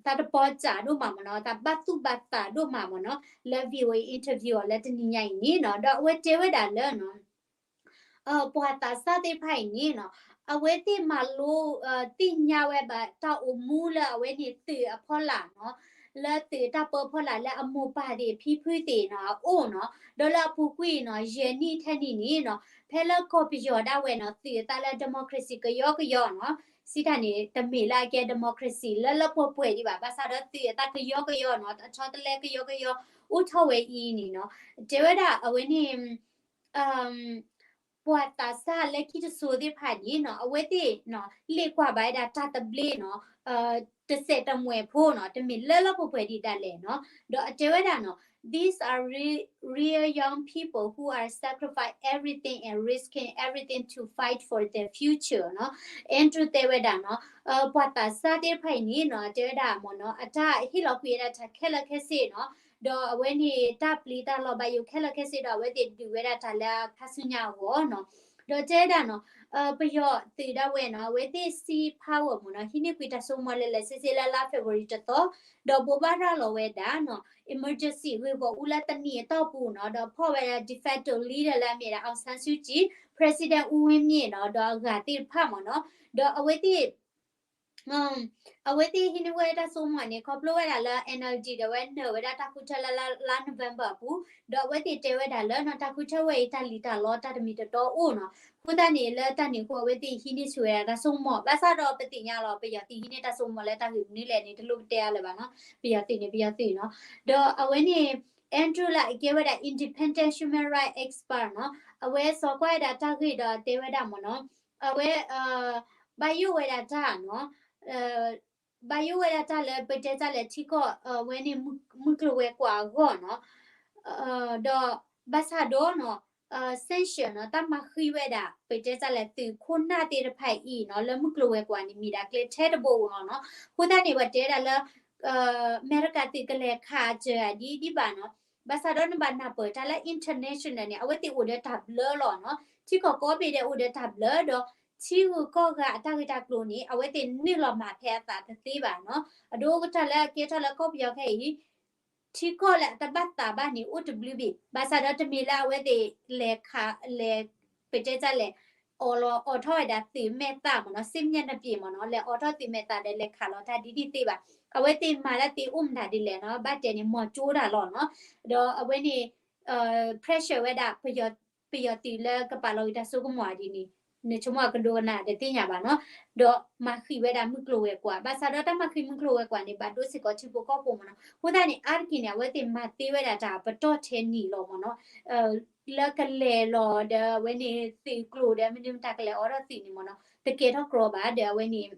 တၢ်တပီၤစးဒိၣ်မးမ့ၢ်နီၤ တၢ်ဘၣ်သူၣ်ဘၣ်သးဒိၣ်မးမ့ၢ်နီၤ လၢ VOA interview အီၤလၢတနံၤညါအံၤန့ၣ်နီၤ ဒီးအဝဲတဲဝဲဒၣ်လၢနီၤ ပှၤသးစၢ်သ့ၣ်တဖၣ်အံၤန့ၣ်နီၤ အဝဲသ့ၣ်မၤလိ သ့ၣ်ညါဝဲဘၣ်တၢ်အိၣ်မူလၢအဝဲန့ၣ်သုးအဖီလာ်နီၤ လၢသုးတၢ်ပၢဖီလာ်လၢအမိၢ်ပၢ်သ့ၣ်ဖံဖုသ့ၣ်နီၤ အအိၣ်နီၤ ဒီးလၢအပူၤကွံာ်နီၤ ယဲၢ်နံၣ်ထဲနံၣ်န့ၣ်နီၤ ဖဲလၢကီၢ်ပယီၤဒၣ်ဝဲနီၤ သုးအသးလၢ democracy ကယီကယီနီၤ စံးတၢ်န့ၣ် တမ့ၢ်လၢအကဲ democracy လၢလၢပှဲၤပှဲၤဒံးဘၣ် ဘၣ်ဆၣ်ဒီးသုးအသးကယီကယီနီၤ အဆီတလဲကယီကယီ အိၣ်ထီၣ်ဝဲအံၤန့ၣ်နီၤ တဲဝဲဒၣ်အဝဲန့ၣ် ပှၤသးစၢ်လၢခံတစိၤသ့ၣ်တဖၣ်န့ၣ်နီၤ အဝဲသ့ၣ်နီၤ လ့ၣ်ကွၢ်ဘၣ်ဝဲဒၣ်တၢ်သဘျ့နီၤ တစဲးတမှဲဖိနီၤ တမ့ၢ်လၢလၢပှဲၤပှဲၤဒံးဒၣ်လဲာ်နီၤ ဒီးအတဲဝဲဒၣ်နီၤ These are real, real young people who are sacrifice everything and risking everything to fight for their future နီၤ Andrew တဲဝဲဒၣ်နီၤ ပှၤသးစၢ်သ့ၣ်တဖၣ်အံၤန့ၣ်နီၤ တဲဝဲဒၣ်မ့ၢ်နီၤ အတၢ်ဟ့ၣ်လီၤကွံာ်ဝဲဒၣ်တၢ်ခဲလၢာ်ခဲဆ့နီၤ ဒီးအဝဲန့ၣ်တၢ်ပျံၤတၢ်လီၤဘၣ်ယိၣ်ခဲလၢာ်ခဲဆ့ဒီး အဝဲသ့ၣ်ဒုးဝဲဒၣ်တၢ်လၢအခါဆူညါအဂီၢ်နီၤ ဒီးတဲဝဲဒၣ်နီၤ ပယီၤသုးဒၣ်ဝဲနီၤ အဝဲသ့ၣ် sea power မ့ၢ်နီၤ ဟံးန့ၢ်ကွံာ်တၢ်စိကမီၤလဲၤလဲၤဆ့ဆ့လၢလါ February တသီ ဒီးဘိးဘၣ်ရၤလီၤဝဲဒၣ်နီၤ emergency ဂ့ၢ်ပီၤအူလၢတနံၣ်အတီၢ်ပူၤနီၤ ဒီးဖီၣ်ဝဲဒၣ် de facto leader လၢအမ့ၢ်ဒၣ် အောင်ဆန်းစုကြည် president ဦးဝင်းမြင့်နီၤ ဒီးအဂၤသ့ၣ်တဖၣ်မ့ၢ်နီၤ ဒီးအဝဲသ့ၣ် အဝဲသ့ၣ်ဟံးန့ၢ်ဝဲတၢ်စိကမီၤန့ၣ် ခီဖျိဝဲဒၣ်လၢ NLD ဒီးဝဲနၢၤဝဲဒၣ်တၢ်ဃုထၢလၢလါ November အပူၤ ဒီးအဝဲသ့ၣ်တဲဝဲဒၣ်လၢနီၤ တၢ်ဃုထၢဝဲအံၤတၢ်လံၣ်တၢ်လီတၢ်တမံၤတတီအိၣ်နီၤ အဃိသတးန့ၣ်လၢတၢ်န့ၣ်အဃိ အဝဲသ့ၣ်ဟံးန့ၢ်ဆူၣ်ဝဲဒၣ်တၢ်စိကမီၤ ဘၣ်ဆၣ်ဒီးပသ့ၣ်ညါလီၤ ပယီၤသုးဟံးန့ၢ်တၢ်စိကမီၤလၢတၢ်ဂ့ၢ်မနုၤလဲၣ်န့ၣ် တလိၣ်ပတဲအါလၢၤဘၣ်နီၤ ပယီၤသုးန့ၣ် ပယီၤသုးနီၤ ဒီးအဝဲန့ၣ် Andrew လၢအကဲဝဲဒၣ် independent human rights expert နီၤ, အဝဲစီၤကွၢ်ဝဲဒၣ်တၢ်ဂ့ၢ်ဒီးတဲဝဲဒၣ်မ့ၢ်နီၤ, အဝဲ ဘၣ်ယိၣ်ဝဲဒၣ်တၢ်နီၤ, ဘၣ်ယိၣ်ဝဲဒၣ်တၢ်လၢပတဲတၢ်လဲၣ်ထံကီၢ်ဝဲန့ၣ် မုၢ်ကျိၤဝဲၤကွာ်အဂီၢ်နီၤ, ဒီးဘၣ်ဆၣ်ဒီးနီၤ sanction နီၤ တၢ်မၤဃံးဝဲဒၣ် ပတဲတၢ်လဲၣ်သုးခိၣ်နၢ်သ့ၣ်တဖၣ်အံၤနီၤ လၢမုၢ်ကျိၤဝဲၤကွာ်န့ၣ် မ့ၢ်ဒၣ်ကျဲထဲတဘိဧိၤလီၤနီၤ. အဃိသတးန့ၣ် ပှၤတဲဒၣ်လၢ အမဲရကၤသုးကလဲၤခးစၢၤဒ်ဒံးဘၣ်နီၤ. ဘၣ်ဆၣ်ဒီးနဘၣ်နၢ်ပၢၢ်တၢ်လၢ international န့ၣ် အဝဲသ့ၣ်အိၣ်ဒီးတၢ်ဘျၢလီၤနီၤ. ထံကီၢ်ကိးဘ့ၣ်ဒဲးအိၣ်ဒီးတၢ်ဘျၢဒီး ထံဂုၤကီၢ်ဂၤအတၢ်ဂ့ၢ်တၢ်ကျိၤန့ၣ် အဝဲသ့ၣ်နုာ်လီၤမၤဖဲအသးတသ့ဘၣ်နီၤ. အဒိကတၢၢ်လၢအကဲထီၣ်လၢကီၢ်ပယီၤခဲအံၤ ထံကီၢ်လၢအတဘၣ်သးဘၣ်န့ၣ် အိၣ်တဘျုးဘ့ၣ်. ဘၣ်ဆၣ်ဒီးတမ့ၢ်လၢအဝဲသ့ၣ်လဲၤခး လဲၤ ပတဲတၢ်လဲၣ် အိးထီၣ်ဝဲဒၣ်သုးမဲာ်သၣ်မ့ၢ်နီၤ, စ့မညါနပံာ်မ့ၢ်နီၤ, လဲၤအိးထီၣ်သုးမဲာ်သၣ်ဒီးလဲၤခးလီၤတၢ်ဒ်န့ၣ်သ့ဘၣ်. အဝဲသ့ၣ်မၤလၢသ့အိၣ်မတၤဒ်လဲၣ်နီၤ, ဘၣ်တဲန့ၣ် မီၤကၠိတၢ်လီၤနီၤ. ဒီးအဝဲန့ၣ် pressure ဝဲဒၣ် ပယီၤသုးလၢကပာ်လီၤဝံၤတၢ်စိကမီၤဒ်န့ၣ် နဆိကမိၣ်အကဒိကနၣ်တသ့ၣ်ညါဘၣ်နီၤ. ဒီးမၤဃံးဝဲဒၣ်မုၢ်ကျိၤဝဲၤကွာ်, ဘၣ်ဆၣ်ဒီးတၢ်မၤဃံးမုၢ်ကျိၤဝဲၤကွာ်န့ၣ် ဘၣ်ဒိစ့ၢ်ကီးထံဖိကီၢ်ဖိမ့ၢ်နီၤ. အဃိသတးန့ၣ် အါတက့ၢ်န့ၣ် အဝဲသ့ၣ်မၤသ့ဝဲဒၣ်တၢ်ပတီၢ်ထဲနံၤလီၤမ့ၢ်နီၤ. လၢကလဲၤလီၤဒီးအဝဲန့ၣ်သုးကျိၤဒီးမနုၤမတၤကလဲၤအိးထီၣ်သုးန့ၣ်မ့ၢ်နီၤ, တကဲထီၣ်ကြီဘၣ်ဒီးအဝဲန့ၣ်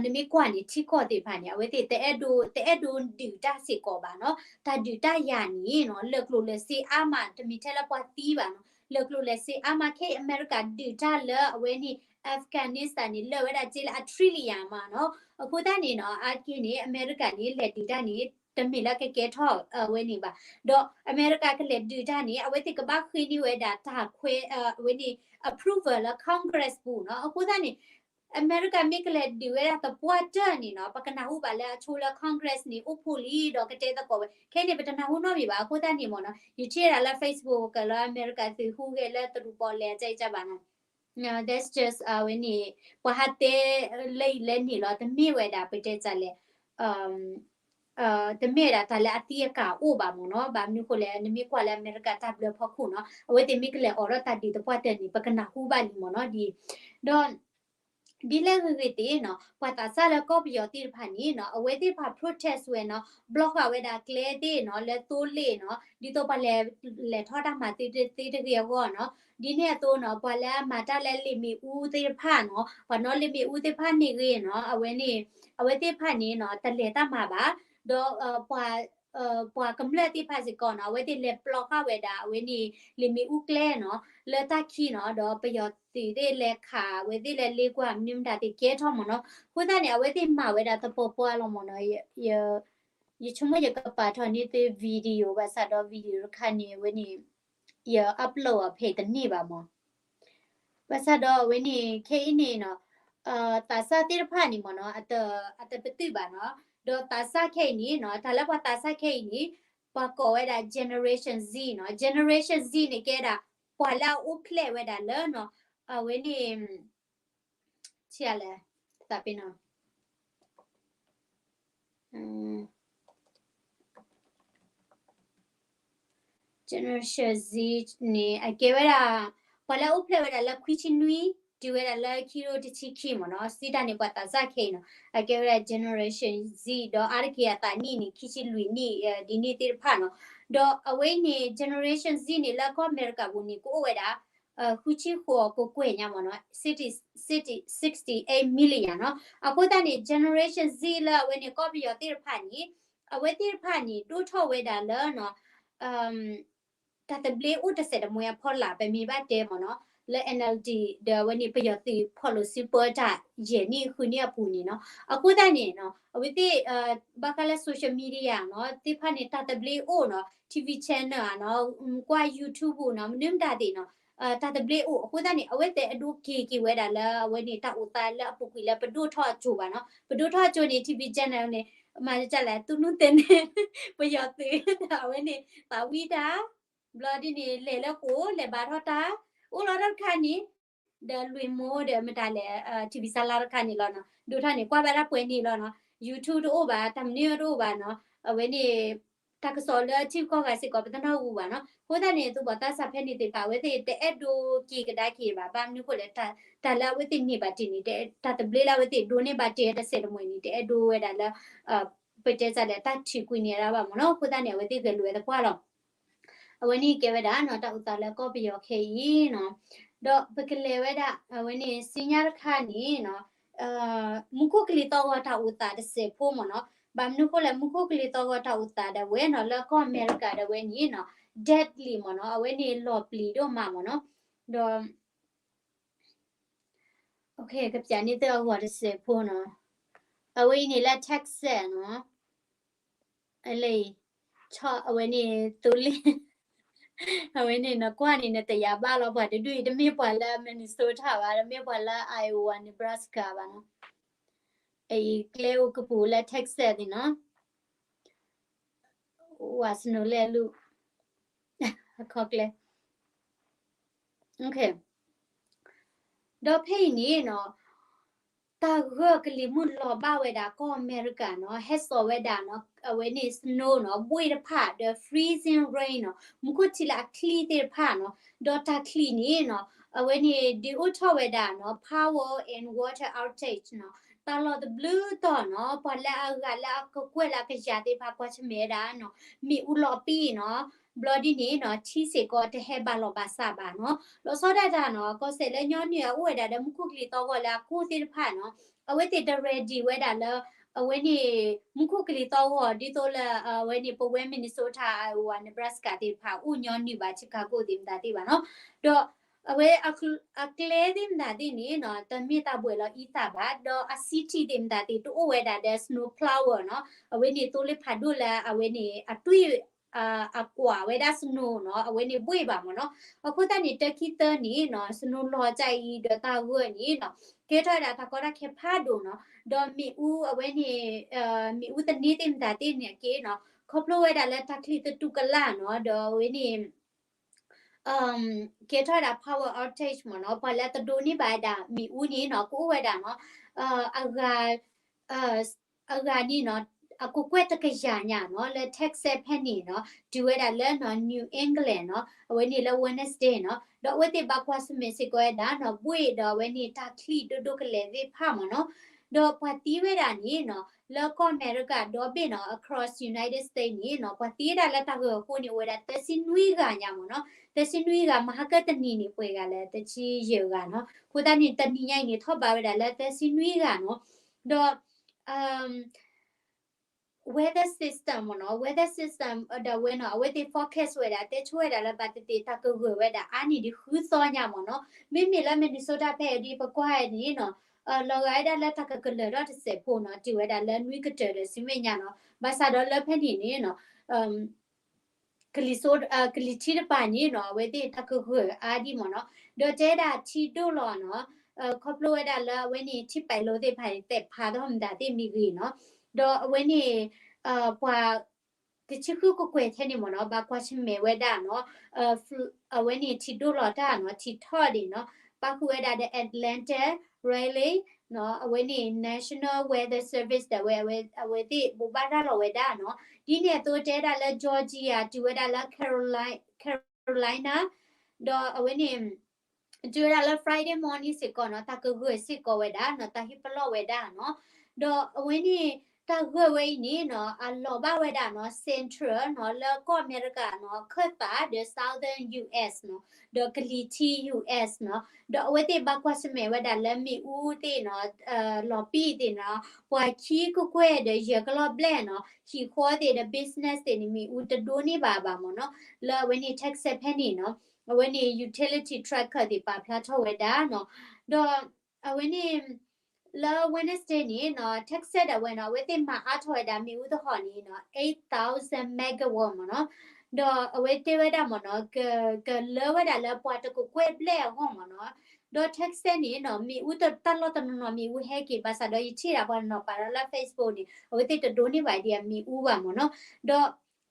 နမ့ၢ်ကွၢ်န့ၣ် ထံကီၢ်သ့ၣ်တဖၣ်န့ၣ် အဝဲသ့ၣ်တအဲၣ်ဒိး တအဲၣ်ဒိးဒုးတၢ်စ့ၢ်ကီးဘၣ်နီၤ, တၢ်ဒုးတၢ်ယၤန့ၣ်နီၤ လၢာ်ကျိၤလၢာ်စ့အါမး တမ့ၢ်ထဲလၢပှၤသံဘၣ်နီၤ, လၢာ်ကျိၤလၢာ်စ့အါမး ခဲအံၤအမဲရကၤဒုးတၢ်လၢအဝဲန့ၣ် Afghanistan န့ၣ် လၢာ်ဝဲဒၣ်စ့လၢအ trillion မးနီၤ. အဃိသတးန့ၣ်နီၤ အါတက့ၢ်န့ၣ် အမဲရကၤန့ၣ် လဲၤဒုးတၢ်န့ၣ် တမ့ၢ်လၢကကဲထီၣ်အဝဲန့ၣ်ဘၣ်, ဒီးအမဲရကၤကလဲၤဒုးတၢ်န့ၣ် အဝဲသ့ၣ်ကဘၣ်ဃ့န့ၢ်ဝဲဒၣ်တၢ်ခွဲ အဝဲန့ၣ် approval လၢ Congress ပူၤနီၤ. အဃိသတးန့ၣ် အမဲရကၤမ့ၢ်ကလဲၤဒုးဝဲဒၣ်သပှၢ်တၢၢ်န့ၣ်နီၤ ပကနၢ်ဟူဘၣ်လၢအဆိလၢ Congress န့ၣ် အိၣ်ဖှိၣ်လံဒီးကတဲသကိးဝဲ, ခဲအံၤန့ၣ် ပတနၢ်ဟူနီတမံၤဘၣ်. အဃိသတးန့ၣ်မ့ၢ်နီၤ ယထံၣ်ဒၣ်လၢ Facebook ကလၢအမဲရကၤသုးဟူးဂဲၤလၢတရူးပီၣ်လဲၣ် အကၢအကၢဘၣ်နီၤ. That's just အဝဲန့ၣ် ပှၤဟးတဲလၢအံၤလၢန့ၣ်လီၤ, တမ့ၢ်ဝဲဒၣ်ပတဲတၢ်လဲၣ် တမ့ၢ်ဝဲဒၣ်တၢ်လၢအသံအကာ်အိၣ်ဘၣ်မ့ၢ်နီၤ. ဘၣ်မနုၤဃိလဲၣ် နမ့ၢ်ကွၢ်လၢအမဲရကၤတၢ်ဘျၢဖီခိၣ်နီၤ အဝဲသ့ၣ်မ့ၢ်ကလဲၤအိးထီၣ်တၢ်ဒုးသပှၢ်တၢၢ်န့ၣ် ပကနၢ်ဟူဘၣ်လံမ့ၢ်နီၤ. ဒီး ဒီး ဒ်လဲၣ်ဂ့ၤဂ့ၤသ့ၣ်နီၤ ပှၤသးစၢ်လၢကီၢ်ပယီၤသ့ၣ်တဖၣ်န့ၣ်နီၤ အဝဲသ့ၣ်တဖၣ် protest ဝဲနီၤ ဘျီဃာ်ဝဲဒၣ်ကျဲသ့ၣ်နီၤ လၢသိလ့ၣ်နီၤ ဒ်သိးပှၤလဲၤ လဲၤထီၣ်တၢ်မၤသ့သ့တဂ့ၤအဂီၢ်နီၤ. ဒ်န့ၣ်အသိးနီၤ ပှၤလၢအမၤတၢ်လၢလ့ၣ်မ့ၣ်အူသ့ၣ်တဖၣ်နီၤ ပှၤနီၣ်လ့ၣ်မ့ၣ်အူသ့ၣ်တဖၣ်န့ၣ်ဂ့ၤနီၤ အဝဲန့ၣ် အဝဲသ့ၣ်တဖၣ်န့ၣ်နီၤ တလဲၤတၢ်မၤဘၣ်. ဒီး ပှၤ ပှၤကမျၢၢ်သ့ၣ်တဖၣ်စ့ၢ်ကီးနီၤ အဝဲသ့ၣ်လဲၤပျီဃာ်ဝဲဒၣ် အဝဲန့ၣ် လ့ၣ်မ့ၣ်အူကျဲနီၤ လၢတၢ်ခံနီၤ ဒီးပယီၤသုးသ့ၣ်လဲၤခး အဝဲသ့ၣ်လဲၤလ့ကွၢ် မနုၤမတၤသ့ၣ်ကဲထီၣ်မ့ၢ်နီၤ. အဃိသတးန့ၣ် အဝဲသ့ၣ်မၤဝဲဒၣ်သပှၢ်ပှၢ်လီၤမ့ၢ်နီၤ. ယဆိကမိၣ်ယကပာ်ထီၣ်န့ၢ်သု video ဘၣ်ဆၣ်ဒီး video တခါန့ၣ် အဝဲန့ၣ် ယ upload အီၤဖဲတန့ၢ်ဘၣ်မ့ၢ် ဘၣ်ဆၣ်ဒီးအဝဲန့ၣ် ခဲအံၤန့ၣ်နီၤ သးစၢ်သ့ၣ်တဖၣ်န့ၣ်မ့ၢ်နီၤ အတ အတပတုာ်ဘၣ်နီၤ. ဒီးသးစၢ်ခဲအံၤန့ၣ်နီၤ တၢ်လၢပှၤသးစၢ်ခဲအံၤန့ၣ် ပှၤကိးဝဲဒၣ် Generation Z နီၤ. Generation Z န့ၣ် ကဲဒၣ် ပှၤလၢအအိၣ်ဖျဲၣ်ဝဲဒၣ်လၢနီၤ အဝဲန့ၣ် ဆံးလဲၣ် သးပ့ၤနီၤ Generation Z န့ၣ် အကဲဝဲဒၣ် ပှၤလၢအအိၣ်ဖျဲၣ်ဝဲဒၣ်လၢခွံဆံနွံ တုၤဝဲဒၣ်လၢခံကထိတဆံခံမ့ၢ်နီၤ. စံးတၢ်န့ၣ် ပှၤသးစၢ်ခဲအံၤနီၤ အကဲဝဲဒၣ် Generation Z ဒီးအါတက့ၢ်အသးနံၣ်န့ၣ် ခံဆံလွံၢ်နံၣ် ဒ်န့ၣ်သ့ၣ်တဖၣ်နီၤ. ဒီးအဝဲအံၤန့ၣ် Generation Z န့ၣ် လၢကီၢ်အမဲရကၤပူၤန့ၣ် ကအိၣ်ဝဲဒၣ် ဃုဆံဃိးကကွဲၢ်ညါမ့ၢ်နီၤ sixty, sixty, sixty-eight million နီၤ. အဃိသတးန့ၣ် Generation Z လၢအဝဲန့ၣ် ကီၢ်ပယီၤသ့ၣ်တဖၣ်န့ၣ် အဝဲသ့ၣ်တဖၣ်န့ၣ် ဒိၣ်ထီၣ်ဝဲဒၣ်လၢနီၤ တၢ်သဘျ့အိၣ်တစဲးတမှဲအဖီလာ် ပမ့ၢ်ဘၣ်တဲမ့ၢ်နီၤ လၢ NLD ဒီးအဝဲန့ၣ် ပယီၤသုးဖီၣ်လိာ်စုပၢတၢ် ယဲၢ်နံၣ်ဃုနံၣ်အပူၤန့ၣ်နီၤ. အဃိသတးန့ၣ်နီၤ အဝဲသ့ၣ် ဘၣ်ဃးလၢ social media နီၤ သ့ၣ်တဖၣ်န့ၣ် တၢ်သဘျ့အိၣ်နီၤ TV channel နီၤ ကွၢ် YouTube နီၤ မနုၤမတၤသ့ၣ်နီၤ တၢ်သဘျ့အိၣ် အဃိသတးန့ၣ် အဝဲသ့ၣ်အဒိက့ၤက့ၤဝဲဒၣ်လၢအဝဲန့ၣ် တၢ်အိၣ်သးလၢအပူၤကွံာ်လၢပဒိၣ်ထီၣ်အစိၤဘၣ်နီၤ. ပဒိၣ်ထီၣ်အစိၤန့ၣ် TV channel န့ၣ် မၤတၢ်လဲၣ် သူၣ်နူၢ်သဲန့ၣ် ပယီၤသုး အဝဲန့ၣ် သးဝံၣ်တၢ် ဘျီဒ်န့ၣ် လဲၤလၢဃိာ် လဲၤဘါထီၣ်တၢ် အိၣ်လီၤထီၣ်တခါန့ၣ် ဒီးလွံၢ်မိၢ်ဒီးမတၤလဲၣ် TV စါလါတခါန့ၣ်လီၤနီၤ. ဒိၣ်ထီၣ်န့ၣ် ကွၢ်ဘၣ်တၢ်ပှဲၤန့ၣ်လီၤနီၤ. YouTube တအိၣ်ဘၣ် တၢ်မနုၤတအိၣ်ဘၣ်နီၤ. အဝဲန့ၣ် တၢ်ကစီၣ်လၢထံကီၢ်ဂၤစ့ၢ်ကီး ပတနၢ်ဟူဘၣ်နီၤ. အဃိသတးန့ၣ် သူၣ်ဘီၣ်သးစၢ်ဖဲန့ၣ်သ့ၣ်တဖၣ် အဝဲသ့ၣ်တအဲၣ်ဒိးက့ၤကဒါက့ၤဘၣ်. ဘၣ်မနုၤအဃိလဲၣ် တၢ်လၢအဝဲသ့ၣ်န့ၢ်ဘၣ်တ့ၢ်န့ၣ် တၢ်သဘျ့လၢအဝဲသ့ၣ်ဒိးန့ၢ်ဘၣ်တ့ၢ်တစဲးတမှဲၤန့ၣ် တအဲၣ်ဒိးဝဲဒၣ်လၢ ပတဲတၢ်လဲၣ် တၢ်ထုးကွံာ်န့ၢ်ဒၣ်ဘၣ်မ့ၢ်နီၤ. အဃိသတးန့ၣ် အဝဲသ့ၣ်ဂဲၤလိာ်ဝဲသပှၢ်လီၤ. အဝဲန့ၣ်ကဲဝဲဒၣ်နီၤ တၢ်အိၣ်သးလၢကီၢ်ပယီၤခဲအံၤနီၤ. ဒီးပကလဲၤဝဲဒၣ် အဝဲန့ၣ် ဆူညါတခါန့ၣ်နီၤ မူခိၣ်ကလံၤသီၣ်ဂီၤတၢ်အိၣ်သးတစဲးဖိမ့ၢ်နီၤ. ဘၣ်မနုၤအဃိလဲၣ် မူခိၣ်ကလံၤသီၣ်ဂီၤတၢ်အိၣ်သးဒၣ်ဝဲနီၤ လၢကီၢ်အမဲရကၤဒၣ်ဝဲန့ၣ်နီၤ deadly မ့ၢ်နီၤ အဝဲန့ၣ်လီၤပျံၤဒိၣ်မးမ့ၢ်နီၤ. ဒီး ကပျးန့ၢ်သုအဂီၤတစဲးဖိနီၤ. အဝဲအံၤန့ၣ်လၢ Texas နီၤ. အလဲၤ ဆီၣ် အဝဲန့ၣ်သိလ့ၣ် အဝဲန့ၣ်နကွၢ်န့ၣ် နတယာ်ဘၣ်လီၤ ပှၤတဒူၣ်အံၤ တမ့ၢ်ပှၤလၢ Minnesota ဘၣ် တမ့ၢ်ပှၤလၢ Iowa Nebraska ဘၣ်နီၤ. အအံၤကျဲအိၣ်ကပူၤလၢ Texas န့ၣ်နီၤ. ဝၤ snow လဲၣ်လူ အခီကျဲ ဒီးဖဲအံၤန့ၣ်နီၤ တၢ်ဂၢၢ်ကလံၤမုၢ်လီၤဘၣ်ဝဲဒၣ်ကီၢ်အမဲရကၤနီၤ ဟဲစိာ်ဝဲဒၣ်နီၤ အဝဲန့ၣ် snow နီၤ ဘှ့ၣ်တဖၣ် ဒီး freezing rain နီၤ မူခိၣ်ထံလၢအချံသ့ၣ်တဖၣ်နီၤ ဒီးတၢ်ချံန့ၣ်နီၤ အဝဲန့ၣ်ဒုးအိၣ်ထီၣ်ဝဲဒၣ်နီၤ power and water outage နီၤ တၢ်လီၢ်တဘျုးတီၢ်နီၤ ပှၤလၢအဂၤလၢအကကွဲၢ်လၢအကယၤသ့ၣ်တဖၣ်ကွၢ်ဆၢၣ်မဲာ်ဝဲဒၣ်နီၤ မ့ၣ်အူလီၤပံာ်နီၤ ဘျီဒ်န့ၣ်နီၤ ထံစ့ၢ်ကီးတဟဲဘၣ်လီၢ်ဘၣ်စးဘၣ်နီၤ လီၤဆီဒၣ်တၢ်နီၤ ကီၢ်စဲၣ်လၢညီနုၢ်အအိၣ်ဝဲဒၣ်ဒီးမူခိၣ်ကလံၤသီၣ်ဂီၤလၢအကိၢ်သ့ၣ်တဖၣ်နီၤ အဝဲသ့ၣ်တ ready ဝဲဒၣ်လၢ အဝဲန့ၣ် မူခိၣ်ကလံၤသီၣ်ဂီၤ ဒ်သိးလၢ အဝဲန့ၣ် ပဝဲ Minnesota, Iowa, Nebraska သ့ၣ်တဖၣ် အိၣ်ညီနုၢ်ဘၣ် Chicago သ့ၣ်မတၤသ့ၣ်ဘၣ်နီၤ ဒီး အဝဲ အကျဲသ့ၣ်မတၤသ့ၣ်န့ၣ်နီၤ တမ့ၢ်တၢ်ဘှဲးလီၤအံသၣ်ဘၣ် ဒီးအ city သ့ၣ်မတၤသ့ၣ် တအိၣ်ဝဲဒၣ်ဒီး snow plow နီၤ အဝဲန့ၣ်သိလ့ၣ်ဖးဒိၣ်လၢအဝဲန့ၣ် အတွံၢ် အကွၢ်ဝဲဒၣ် snow နီၤ အဝဲန့ၣ်ဘှ့ၣ်ဘၣ်မ့ၢ်နီၤ အဃိသတးန့ၣ် တၢ်ခံသၢန့ၣ်နီၤ snow လီၤကအံၤဒီးတၢ်ဂၢၢ်န့ၣ်နီၤ ကဲထီၣ်ဝဲဒၣ်တၢ်ကီတၢ်ခဲဖးဒိၣ်နီၤ ဒီးမ့ၣ်အူအဝဲန့ၣ် မ့ၣ်အူသန့သ့ၣ်မတၤသ့ၣ်န့ၣ်က့နီၤ ခီဖျိဝဲဒၣ်လၢတၢ်ချံသတူၢ်ကလာ်နီၤ ဒီးအဝဲန့ၣ် ကဲထီၣ်ဝဲဒၣ် power outage မ့ၢ်နီၤ ပှၤလၢတဒိးန့ၢ်ဘၣ်ဝဲဒၣ်မ့ၣ်အူန့ၣ်နီၤ ကအိၣ်ဝဲဒၣ်နီၤ အဂၤ အဂၤန့ၣ်နီၤ အကကွဲၢ်တကယၤညါနီၤ လၢ Texas ဖဲန့ၣ်နီၤ တုၤဝဲဒၣ်လၢနီၤ New England နီၤ အဝဲန့ၣ်လၢ Wednesday နီၤ ဒီးအဝဲသ့ၣ်ဘၣ်ကွၢ်ဆၢၣ်မဲာ်စ့ၢ်ကီးဝဲဒၣ်နီၤ ဘှ့ၣ်ဒီးအဝဲန့ၣ်တၢ်ချံဒိၣ်ဒိၣ်ကလဲာ်သ့ၣ်တဖၣ်မ့ၢ်နီၤ ဒီးပှၤသံဝဲဒၣ်န့ၣ်နီၤ လၢကီၢ်အမဲရကၤဒီဘ့ၣ်နီၤ across United States န့ၣ်နီၤ ပှၤသံဝဲဒၣ်လၢတၢ်ဂၢၢ်အဃိန့ၣ် အိၣ်ဝဲဒၣ်သၢဆံနွံဂၤညါမ့ၢ်နီၤ သၢဆံနွံဂၤ မဟါကတနံၤန့ၣ် ပှဲၤဂၤလဲၣ် တဆံယဲၢ်ဂၤနီၤ အဃိသတးန့ၣ် တနံၤညါအံၤန့ၣ် ထီၣ်ဘးဝဲဒၣ်လၢသၢဆံနွံဂၤနီၤ ဒီး weather system မ့ၢ်နီၤ weather system ဒၣ်ဝဲနီၤ အဝဲသ့ၣ် forecast ဝဲဒၣ် တဲဆိဝဲဒၣ်လၢဘၣ်သ့ၣ်သ့ၣ် တၢ်ကဂၢၢ်ဝဲဒၣ်အါန့ၢ်ဒံးဃုသီညါမ့ၢ်နီၤ မ့မ့ၢ်လၢ Minnesota ဖဲအံၤဒ်ပကွၢ်န့ၣ်နီၤ လီၤဂာ်ဝဲဒၣ်လၢတၢ်ကကလၢၤထီၣ်တစဲးဖိနီၤ တုၤဝဲဒၣ်လၢနွံကတၢၢ်ဒီးဆံမဲာ်ညါနီၤ ဘၣ်ဆၣ်ဒီးလၢဖဲန့ၣ်န့ၣ်နီၤ ကလံၤစိး ကလံၤထံးတပၤန့ၣ်နီၤ အဝဲသ့ၣ်တၢ်ကဂၢၢ်အါဒံးမ့ၢ်နီၤ ဒီးတဲဒၣ်ထံဒိၣ်လီၤနီၤ ခီဖျိဝဲဒၣ်လၢအဝဲန့ၣ် ထံပဲာ်လိာ်သ့ၣ်တဖၣ်န့ၣ် သဲးဖးထီၣ်မတၤသ့ၣ်မ့ၢ်ဂ့ၤနီၤ ဒီးအဝဲန့ၣ် ပှၤ တဆံဃုကကွဲၢ်ထဲန့ၣ်မ့ၢ်နီၤ ဘၣ်ကွၢ်ဆၢၣ်မဲာ်ဝဲဒၣ်နီၤ အဝဲန့ၣ်ထံဒိၣ်လီၤတၢ်နီၤ ထံထီၣ်ဒံးနီၤ ပၣ်ဃုာ်ဝဲဒၣ်ဒီး Atlanta, Raleigh နီၤ အဝဲန့ၣ် National Weather Service ဒၣ်ဝဲ အဝဲသ့ၣ်ဘိးဘၣ်ရၤလီၤဝဲဒၣ်နီၤ ဒ်န့ၣ်အသိးတဲဒၣ်လၢ Georgia တုၤဝဲဒၣ်လၢ Carolina ဒီးအဝဲန့ၣ် တုၤဝဲဒၣ်လၢ Friday morning စ့ၢ်ကီးနီၤ တၢ်ကဂၢၢ်စ့ၢ်ကီးဝဲဒၣ်နီၤ တၢ်ဟ့ၣ်ပလီၢ်ဝဲဒၣ်နီၤ ဒီးအဝဲန့ၣ် တၢ်ဂၢၢ်ဝဲအံၤန့ၣ်နီၤ အလီၤဘၣ်ဝဲဒၣ်နီၤ central နီၤ လၢကီၢ်အမဲရကၤနီၤ ခၢၣ်သးဒီး southern U S နီၤ ဒီးကလံၤထံး U S နီၤ ဒီးအဝဲသ့ၣ်ဘၣ်ကွၢ်ဆၢၣ်မဲာ်ဝဲဒၣ်လၢမ့ၣ်အူသ့ၣ်နီၤ လီၤပံာ်သ့ၣ်နီၤ ပှၤခံကကွဲၢ်ဒီးယဲၢ်ကလီၢ်ဘျဲၣ်နီၤ ဟံၣ်ဃီသ့ၣ်ဒီး business သ့ၣ်န့ၣ် မ့ၣ်အူတဒိးန့ၢ်ဘၣ်ဘၣ်မ့ၢ်နီၤ လၢအဝဲန့ၣ် Texas ဖဲန့ၣ်နီၤ အဝဲန့ၣ် utility tracker သ့ၣ်ပာ်ဖျါထီၣ်ဝဲဒၣ်နီၤ ဒီးအဝဲန့ၣ် လၢ Wednesday န့ၣ်နီၤ Texas ဒၣ်ဝဲနီၤ အဝဲသ့ၣ်မၤအါထီၣ်ဝဲဒၣ်မ့ၣ်အူသဟီၣ်န့ၣ်နီၤ eight thousand megawatt မ့ၢ်နီၤ ဒီးအဝဲတဲဝဲဒၣ်မ့ၢ်နီၤ ကလၢဝဲဒၣ်လၢပှၤတကကွဲၢ်ဘျဲၣ်အဂီၢ်မ့ၢ်နီၤ ဒီး Texas န့ၣ်နီၤ မ့ၣ်အူတၢ်လီၢ်တနီၤနီၤမ့ၣ်အူဟဲက့ၤ ဘၣ်ဆၣ်ဒီးယထံၣ်ဒၣ်ပှၤတနီၤပာ်ဒီးလၢ Facebook န့ၣ် အဝဲသ့ၣ်တဒိးန့ၢ်ဘၣ်ဒံးအမ့ၣ်အူဘၣ်မ့ၢ်နီၤ ဒီး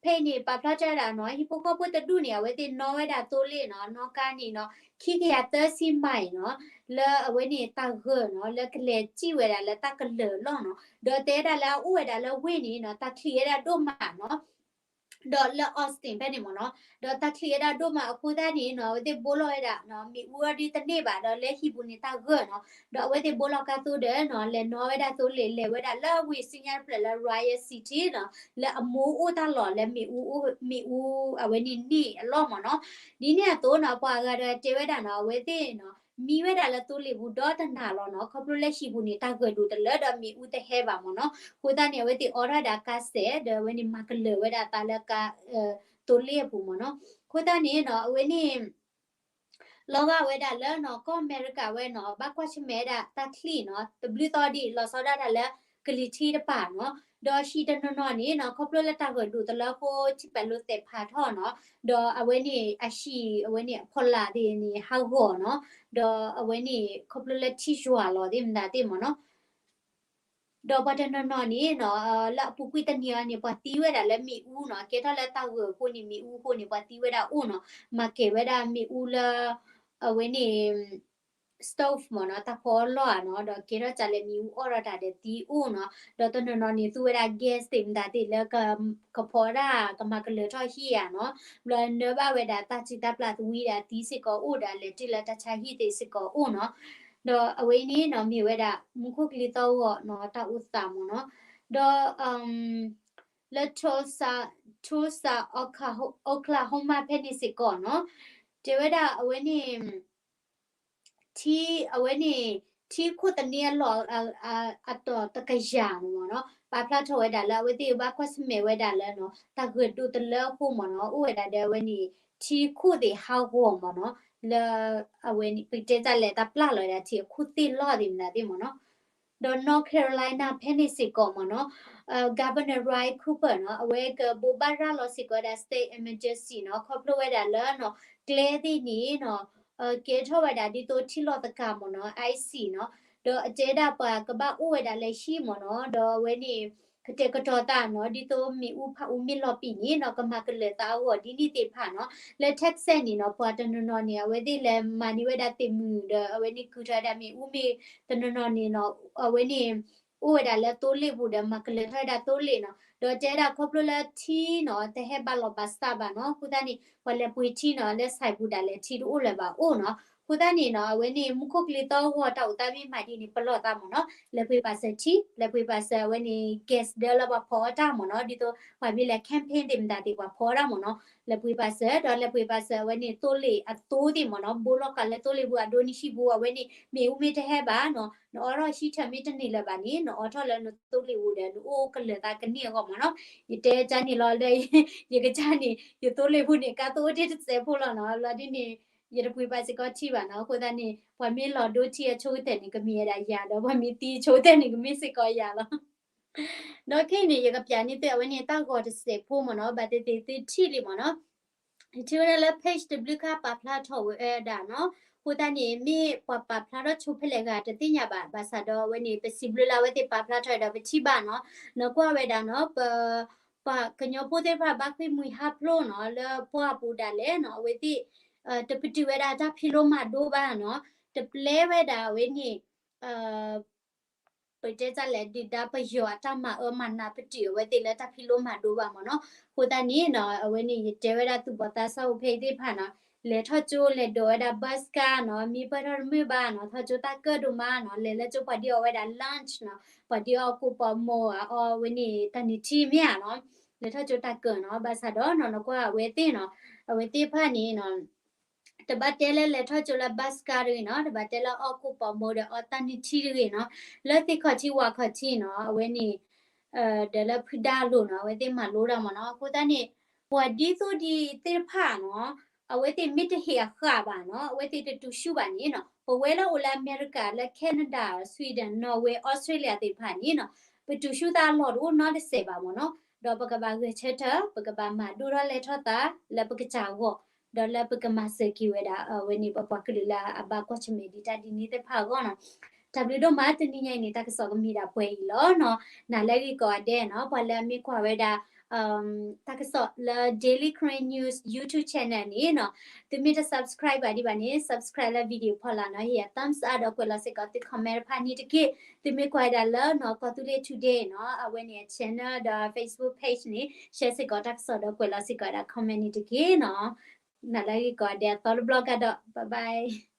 ဖဲအံၤန့ၣ် ပာ်ဖျါထီၣ်ဝဲဒၣ်နီၤ ဟံၣ်ဖိဃီဖိတဒူၣ်န့ၣ် အဝဲသ့ၣ်နီၣ်ဝဲဒၣ်သိလ့ၣ်နီၤ နီၣ်ကါန့ၣ်နီၤ ခံကယၤသၢဆံ mile နီၤ လၢအဝဲန့ၣ်တၢ်ဂၢၢ်နီၤ လၢကလဲၤစံၣ်ဝဲဒၣ်လၢတၢ်ကလၢၤလီၢ်နီၤ ဒီးတဲဒၣ်လၢအအိၣ်ဝဲဒၣ်လၢဝ့ၢ်န့ၣ်နီၤ တၢ်ချံးဝဲဒၣ်ဒိၣ်မးနီၤ ဒီးလၢ Austin ဖဲန့ၣ်မ့ၢ်နီၤ, ဒီးတၢ်ချံးဝဲဒၣ်ဒိၣ်မးအဃိသတးန့ၣ်နီၤ အဝဲသ့ၣ်ဘိလီၤဝဲဒၣ်နီၤ မ့ၣ်အူအီၤဒ်တန့ၢ်ဘၣ် ဒီးလၢဟံၣ်ပူၤန့ၣ်တၢ်ဂၢၢ်နီၤ, ဒီးအဝဲသ့ၣ်ဘိလီၤကါသိဒီးနီၤ လဲၤနီၣ်ဝဲဒၣ်သိလ့ၣ် လဲၤဝဲဒၣ်လၢဝ့ၢ်စံညါတဖျၢၣ်လၢ Ryde City နီၤ, လၢအမိၢ်အိၣ်တၢ်လီၢ်လၢမ့ၣ်အူ, မ့ၣ်အူအဝဲန့ၣ်န့ၢ်အလီၢ်မ့ၢ်နီၤ, ဒ်န့ၣ်အသိးနီၤ ပှၤအဂၤဒီးတဲဝဲဒၣ်နီၤ အဝဲသ့ၣ်နီၤ မံဝဲဒၣ်လၢသိလ့ၣ်ပူၤဒီတနၤလီၤနီၤ, ခီဖျိလၢဟံၣ်ပူၤန့ၣ် တၢ်ဂၢၢ်ဒိၣ်တလၢဒီးမ့ၣ်အူတဟဲဘၣ်မ့ၢ်နီၤ, အဃိသတးန့ၣ် အဝဲသ့ၣ်အိးထီၣ်ဝဲဒၣ်ကါစဲး ဒီးအဝဲန့ၣ်မၤကလၢာ်ဝဲဒၣ်အသးလၢကါ, သိလ့ၣ်အပူၤမ့ၢ်နီၤ, အဃိသတးန့ၣ်နီၤ အဝဲန့ၣ် လီၤဂာ်ဝဲဒၣ်လၢနီၤ ကီၢ်အမဲရကၤဝဲနီၤ ဘၣ်ကွၢ်ဆၢၣ်မဲာ်ဝဲဒၣ်တၢ်ချံးနီၤ တဘျုးသီဒံး လီၤဆီဒၣ်တၢ်လၢကလံၤထံးတပၤနီၤ, ဒီးဟံၣ်တနီၤနီၤန့ၣ်နီၤ ခီဖျိလၢတၢ်ဂၢၢ်ဒိၣ်တလၢအဃိ ထံပာ်လိာ်သဲးဖးထီၣ်နီၤ, ဒီးအဝဲန့ၣ်အဟံၣ် အဝဲန့ၣ်အဖီလာ်သ့ၣ်န့ၣ် ဟးဂီၤနီၤ, ဒီးအဝဲန့ၣ် ခီဖျိလၢထံယွၤလီၤသ့ၣ်မတၤသ့ၣ်မ့ၢ်နီၤ ဒီးပှၤတနီၤနီၤန့ၣ်နီၤ လၢအပူၤကွံာ်တနံၤအံၤန့ၣ် ပှၤသံဝဲဒၣ်လၢမ့ၣ်အူနီၤ, ကဲထီၣ်လၢတၢ်ဂၢၢ်အဃိန့ၣ် မ့ၣ်အူအဃိန့ၣ် ပှၤသံဝဲဒၣ်အိၣ်နီၤ, မၤကဲၤဝဲဒၣ်မ့ၣ်အူလၢ အဝဲန့ၣ် stove မ့ၢ်နီၤ, တၢ်ဖီအီၣ်လီၢ်ဧါနီၤ, ဒီးကဲထီၣ်ကလဲၤမ့ၣ်အူအီၣ်ဒီးတၢ်ဒီးသံအိၣ်နီၤ, ဒီးတနီၤနီၤန့ၣ် သူဝဲဒၣ် gas သ့ၣ်မတၤသ့ၣ်လၢ ကဖီတၢ် ကမၤကလၢာ်ထီၣ်ဟံၣ်ဧါနီၤ, ဘျီနၢဘၣ်ဝဲဒၣ်တၢ်စုတၢ်ပျၢ်သဝံဒီးအသံစ့ၢ်ကီးအိၣ်ဒီး အလဲၤတ့ၢ်လၢတၢ်ဆါဟံၣ်သ့ၣ်စ့ၢ်ကီးအိၣ်နီၤ, ဒီးအဝဲအံၤန့ၣ်နီၤ မ့ၢ်ဝဲဒၣ်မူခိၣ်ကလံၤသီၣ်ဂီၤနီၤ တၢ်အိၣ်သးမ့ၢ်နီၤ, ဒီး လၢ Tulsa, Tulsa, Oklahoma ဖဲန့ၣ်စ့ၢ်ကီးနီၤ, တဲဝဲဒၣ်အဝဲန့ၣ် ထံ အဝဲန့ၣ် ထံခိၣ်သန့အလီၢ် အတီၢ်တကယၤန့ၣ်မ့ၢ်နီၤ, ပာ်ဖျါထီၣ်ဝဲဒၣ်လၢအဝဲသ့ၣ်ဘၣ်ကွၢ်ဆၢၣ်မဲာ်ဝဲဒၣ်လၢနီၤ တၢ်ဂၢၢ်ဒိၣ်တလၢအဃိမ့ၢ်နီၤ အိၣ်ဝဲဒၣ်ဒီးအဝဲန့ၣ် ထံခိၣ်သ့ၣ်ဟးဂီၤမ့ၢ်နီၤ, လၢအဝဲန့ၣ် ပကတဲတၢ်လဲၤတၢ်ပျၢ်လီၤဝဲဒၣ်ထံအခိၣ်သ့ၣ်လီၢ်သ့ၣ်မတၤသ့ၣ်မ့ၢ်နီၤ, ဒီး North Carolina ဖဲန့ၣ်စ့ၢ်ကီးမ့ၢ်နီၤ, Governor Roy Cooper နီၤ အဝဲကဘိးဘၣ်ရၤလီၤစ့ၢ်ကီးဝဲဒၣ် state emergency နီၤ ခီဖျိဝဲဒၣ်လၢနီၤ ကျဲသ့ၣ်န့ၣ်နီၤ ကဲထီၣ်ဝဲဒၣ်ဒ်သိးထံလီၤသကၤမ့ၢ်နီၤ icy နီၤ, ဒီးအတဲဒၣ်ပှၤကဘၣ်အိၣ်ဝဲဒၣ်လၢဟံၣ်မ့ၢ်နီၤ ဒီးအဝဲန့ၣ် ကတဲာ်ကတီၤသးနီၤ ဒ်သိးမ့ၣ်အူဖးအူမ့ၢ်လီၤပံာ်န့ၣ်နီၤ ကမၤကလၢာ်သးအဂီၢ်ဒ်န့ၣ်သ့ၣ်တဖၣ်နီၤ, လၢ Texas န့ၣ်နီၤ ပှၤတနီၤနီၤန့ၣ် အဝဲသ့ၣ်လဲၤမၤန့ၢ်ဝဲဒၣ်သ့ၣ်မုၢ်ဒီး အဝဲန့ၣ်ကုာ်ထီၣ်ဝဲဒၣ်မ့ၣ်အူမ့ၢ်တနီၤနီၤန့ၣ်နီၤ အဝဲန့ၣ် အိၣ်ဝဲဒၣ်လၢသိလ့ၣ်ပူၤဒီးမၤကလၢာ်ထီၣ်ဝဲဒၣ်သိလ့ၣ်နီၤ, ဒီးတဲဒၣ်ခီဖျိလၢထံနီၤ တဟဲဘၣ်လီၢ်ဘၣ်စးဘၣ်နီၤ အဃိသတးန့ၣ် ပှၤလဲၤပှ့ၤထံနီၤ လၢ site ပူၤဒၣ်လဲာ်ထံတအိၣ်လၢၤဘၣ်အိၣ်နီၤ, အဃိသတးန့ၣ်နီၤ အဝဲန့ၣ် မူခိၣ်ကလံၤသီၣ်ဂီၤတၢ်အိၣ်သးမ့ၢ်မၤဒ်န့ၣ် ပလီၢ်သးမ့ၢ်နီၤ လဲၤပှ့ၤပာ်စၢၤထံ လဲၤပှ့ၤပာ်စၢၤအဝဲန့ၣ် gas ဒၢလၢပှၤဖီအီၣ်တၢ်မ့ၢ်နီၤ ဒ်သိးပှၤမ့ၢ်လဲၤ campaign သ့ၣ်မတၤသ့ၣ်ပှၤဖီအီၣ်တၢ်မ့ၢ်နီၤ လဲၤပှ့ၤပာ်စၢၤ ဒီးလဲၤပှ့ၤပာ်စၢၤအဝဲန့ၣ်သိလ့ၣ်အသိသ့ၣ်မ့ၢ်နီၤ ဘိလီၤကးလၢသိလ့ၣ်ပူၤအဒိနံၣ်ဟံၣ်ပူၤ အဝဲန့ၣ် မ့ၣ်အူမ့ၢ်တဟဲဘၣ်နီၤ နအိးထီၣ်ဟံၣ်ထၢၣ်မ့ၢ်တန့ၢ်လၢၤဘၣ်န့ၣ် နအိးထီၣ်လၢနသိလ့ၣ်ပူၤဒီး နအိၣ်ကလၢာ်သးကန့ၢ်အဂီၢ်မ့ၢ်နီၤ ယတဲကန့ၣ်လီၤလၢ ယကစၢ်န့ၣ် ယသိလ့ၣ်ပူၤန့ၣ် ကါသိအိၣ်တ့ၢ်တစဲးဖိလီၤနီၤ လီၤဒ်န့ၣ် ယတပှ့ၤပာ်စ့ၢ်ကီးထံဘၣ်နီၤ အဃိသတးန့ၣ် ပှၤမ့ၢ်လီၤဒိထံအဆိကတၢၢ်န့ၣ် ကမ့ၢ်ဝဲဒၣ်ယၤဒီး ပှၤမ့ၢ်သံဆိကတၢၢ်န့ၣ် ကမ့ၢ်စ့ၢ်ကီးယၤလီၤ ဒီးခဲအံၤန့ၣ် ယကပျးန့ၢ်သုအဝဲန့ၣ်တၢ်ဂီၤတစဲးဖိမ့ၢ်နီၤ ဘၣ်သ့ၣ်သ့ၣ်သုထံၣ်လံမ့ၢ်နီၤ ယထံၣ်ဝဲဒၣ်လၢ page တဘျုးခါပာ်ဖျါထီၣ်ဝဲဒၣ်နီၤ အဃိသတးန့ၣ် မ့ၢ်ပှၤပာ်ဖျါထီၣ်ဆိဖဲလဲၣ်ဂၤတသ့ၣ်ညါဘၣ် ဘၣ်ဆၣ်ဒီးအဝဲန့ၣ် ပစံးဘျုးလၢအဝဲသ့ၣ်ပာ်ဖျါထီၣ်ဒီးပထံၣ်ဘၣ်နီၤ နကွၢ်ဝဲဒၣ်နီၤ ပ ပှၤကညီဖိသ့ၣ်တဖၣ်ဘၣ်ဃ့ၢ်မှံဟးဖျိးနီၤ လၢပှၢ်ပူၤဒၣ်လဲာ်နီၤ အဝဲသ့ၣ် တပတုာ်ဝဲဒၣ်တၢ်ဖံးလိမၤဒိဘၣ်နီၤ တပျဲဝဲဒၣ်အဝဲန့ၣ် ပတဲတၢ်လဲၣ် ဒုၣ်ဒါပယီၤအတၢ်မၤအၢမၤနးပတုာ်အဝဲသ့ၣ်လၢတၢ်ဖံးလိမၤဒိဘၣ်မ့ၢ်နီၤ အဃိသတးန့ၣ်နီၤ အဝဲန့ၣ် ယတဲဝဲဒၣ်သူၣ်ဘီၣ်သးစၢ်အိၣ်ဖဲအံၤသ့ၣ်တဖၣ်နီၤ လဲၤထီၣ်ကၠိလဲၤဒိးဝဲဒၣ် bus ကါနီၤ မ့ၢ်ပၢၢ်ထီၣ်တမုာ်ဘၣ်နီၤ ထီၣ်ကၠိတၢ်ကၢၣ်ဒိၣ်မးနီၤ လဲၤလၢကၠိပှၤဒ်အီၤဝဲဒၣ် lunch နီၤ ပှၤဒ်အီၤကိးပိာ်မိၢ်အီၤ အဝဲန့ၣ် တၢ်နုၢ်ထံမ့ၢ်ဧါနီၤ လဲၤထီၣ်ကၠိတၢ်ကၢၣ်နီၤ ဘၣ်ဆၣ်ဒီးနီၤ နကွၢ်အဝဲသ့ၣ်နီၤ အဝဲသ့ၣ်တဖၣ်န့ၣ်နီၤ တဘၣ်တဲလၢလဲၤထီၣ်ကၠိလၢ bus ကါတဂ့ၤနီၤ တဘၣ်တဲလၢအီၣ်ကိးပိာ်မိၢ်ဒီးအီတၢ်နုၢ်ထံတဂ့ၤနီၤ လၢသ့ၣ်ခီၣ်ထံးဝၣ်ခီၣ်ထံးနီၤ အဝဲန့ၣ် ဒီးလၢဖုဒါလိၤနီၤ အဝဲသ့ၣ်မၤလိတၢ်မ့ၢ်နီၤ အဃိသတးန့ၣ် ပှၤဒ်သိးဒ်သ့ၣ်တဖၣ်နီၤ အဝဲသ့ၣ်မ့ၢ်တဟ့ၣ်အဃၣ်ဘၣ်နီၤ အဝဲသ့ၣ်တတူၢ်ဆူၣ်ဘၣ်န့ၣ်နီၤ ပဝဲလၢအိၣ်လၢအမဲရကၤ လၢ Canada, Sweden, Norway, Australia သ့ၣ်တဖၣ်န့ၣ်နီၤ ပတူၢ်ဆူၣ်သးအလီၢ်တအိၣ်နီတစဲးဘၣ်မ့ၢ်နီၤ ဒီးပကဘၣ်ဂဲၤဆၢထၢၣ် ပကဘၣ်မၤဒိၣ်ထီၣ်လဲၤထီၣ်သး လၢပကစၢ်အဂီၢ် ဒီးလၢပကမၤစၢၤက့ၤဝဲဒၣ် အဝဲန့ၣ် ပပှၤကလုာ်လၢအဘၣ်ကွၢ်ဆၢၣ်မဲာ်ဒံးတၢ်ဒ်န့ၣ်သ့ၣ်တဖၣ်အဂီၢ်နီၤ တၢ်ဘျုးဒိၣ်မး တနံၤညါအံၤန့ၣ် တၢ်ကစီၣ်ကမ့ၢ်ဒၣ်ပှဲၤအံၤလီၤနီၤ နၤလၢအဂ့ၤကိးဂၤဒဲးနီၤ ပှၤလၢအမ့ၢ်ကွၢ်ဝဲဒၣ် တၢ်ကစီၣ်လၢ Daily Karen News YouTube channel န့ၣ်နီၤ, သုမ့ၢ်တ subscribe ဘၣ်ဒံးဘၣ်န့ၣ် subscribe လၢ video ဖီလာ်နီၤ, ဟ့ၣ်ယၤ thumbs up ဒီးကွဲးလီၤစ့ၢ်ကီးသု comment တဖၣ်န့ၣ်တက့ၢ်. သုမ့ၢ်ကွၢ်ဒၣ်လၢနီၤ ကီၢ်သူလ့ၤ Today နီၤ အဝဲန့ၣ်အ channel ဒီး Facebook page န့ၣ် share စ့ၢ်ကီးတၢ်ကစီၣ်ဒီးကွဲးလီၤစ့ၢ်ကီးဒၣ် comment န့ၣ်တက့ၢ်နီၤ. နၤလၢအဂ့ၤကိးဂၤဒဲး အသီတဘျီကဒီး bye bye.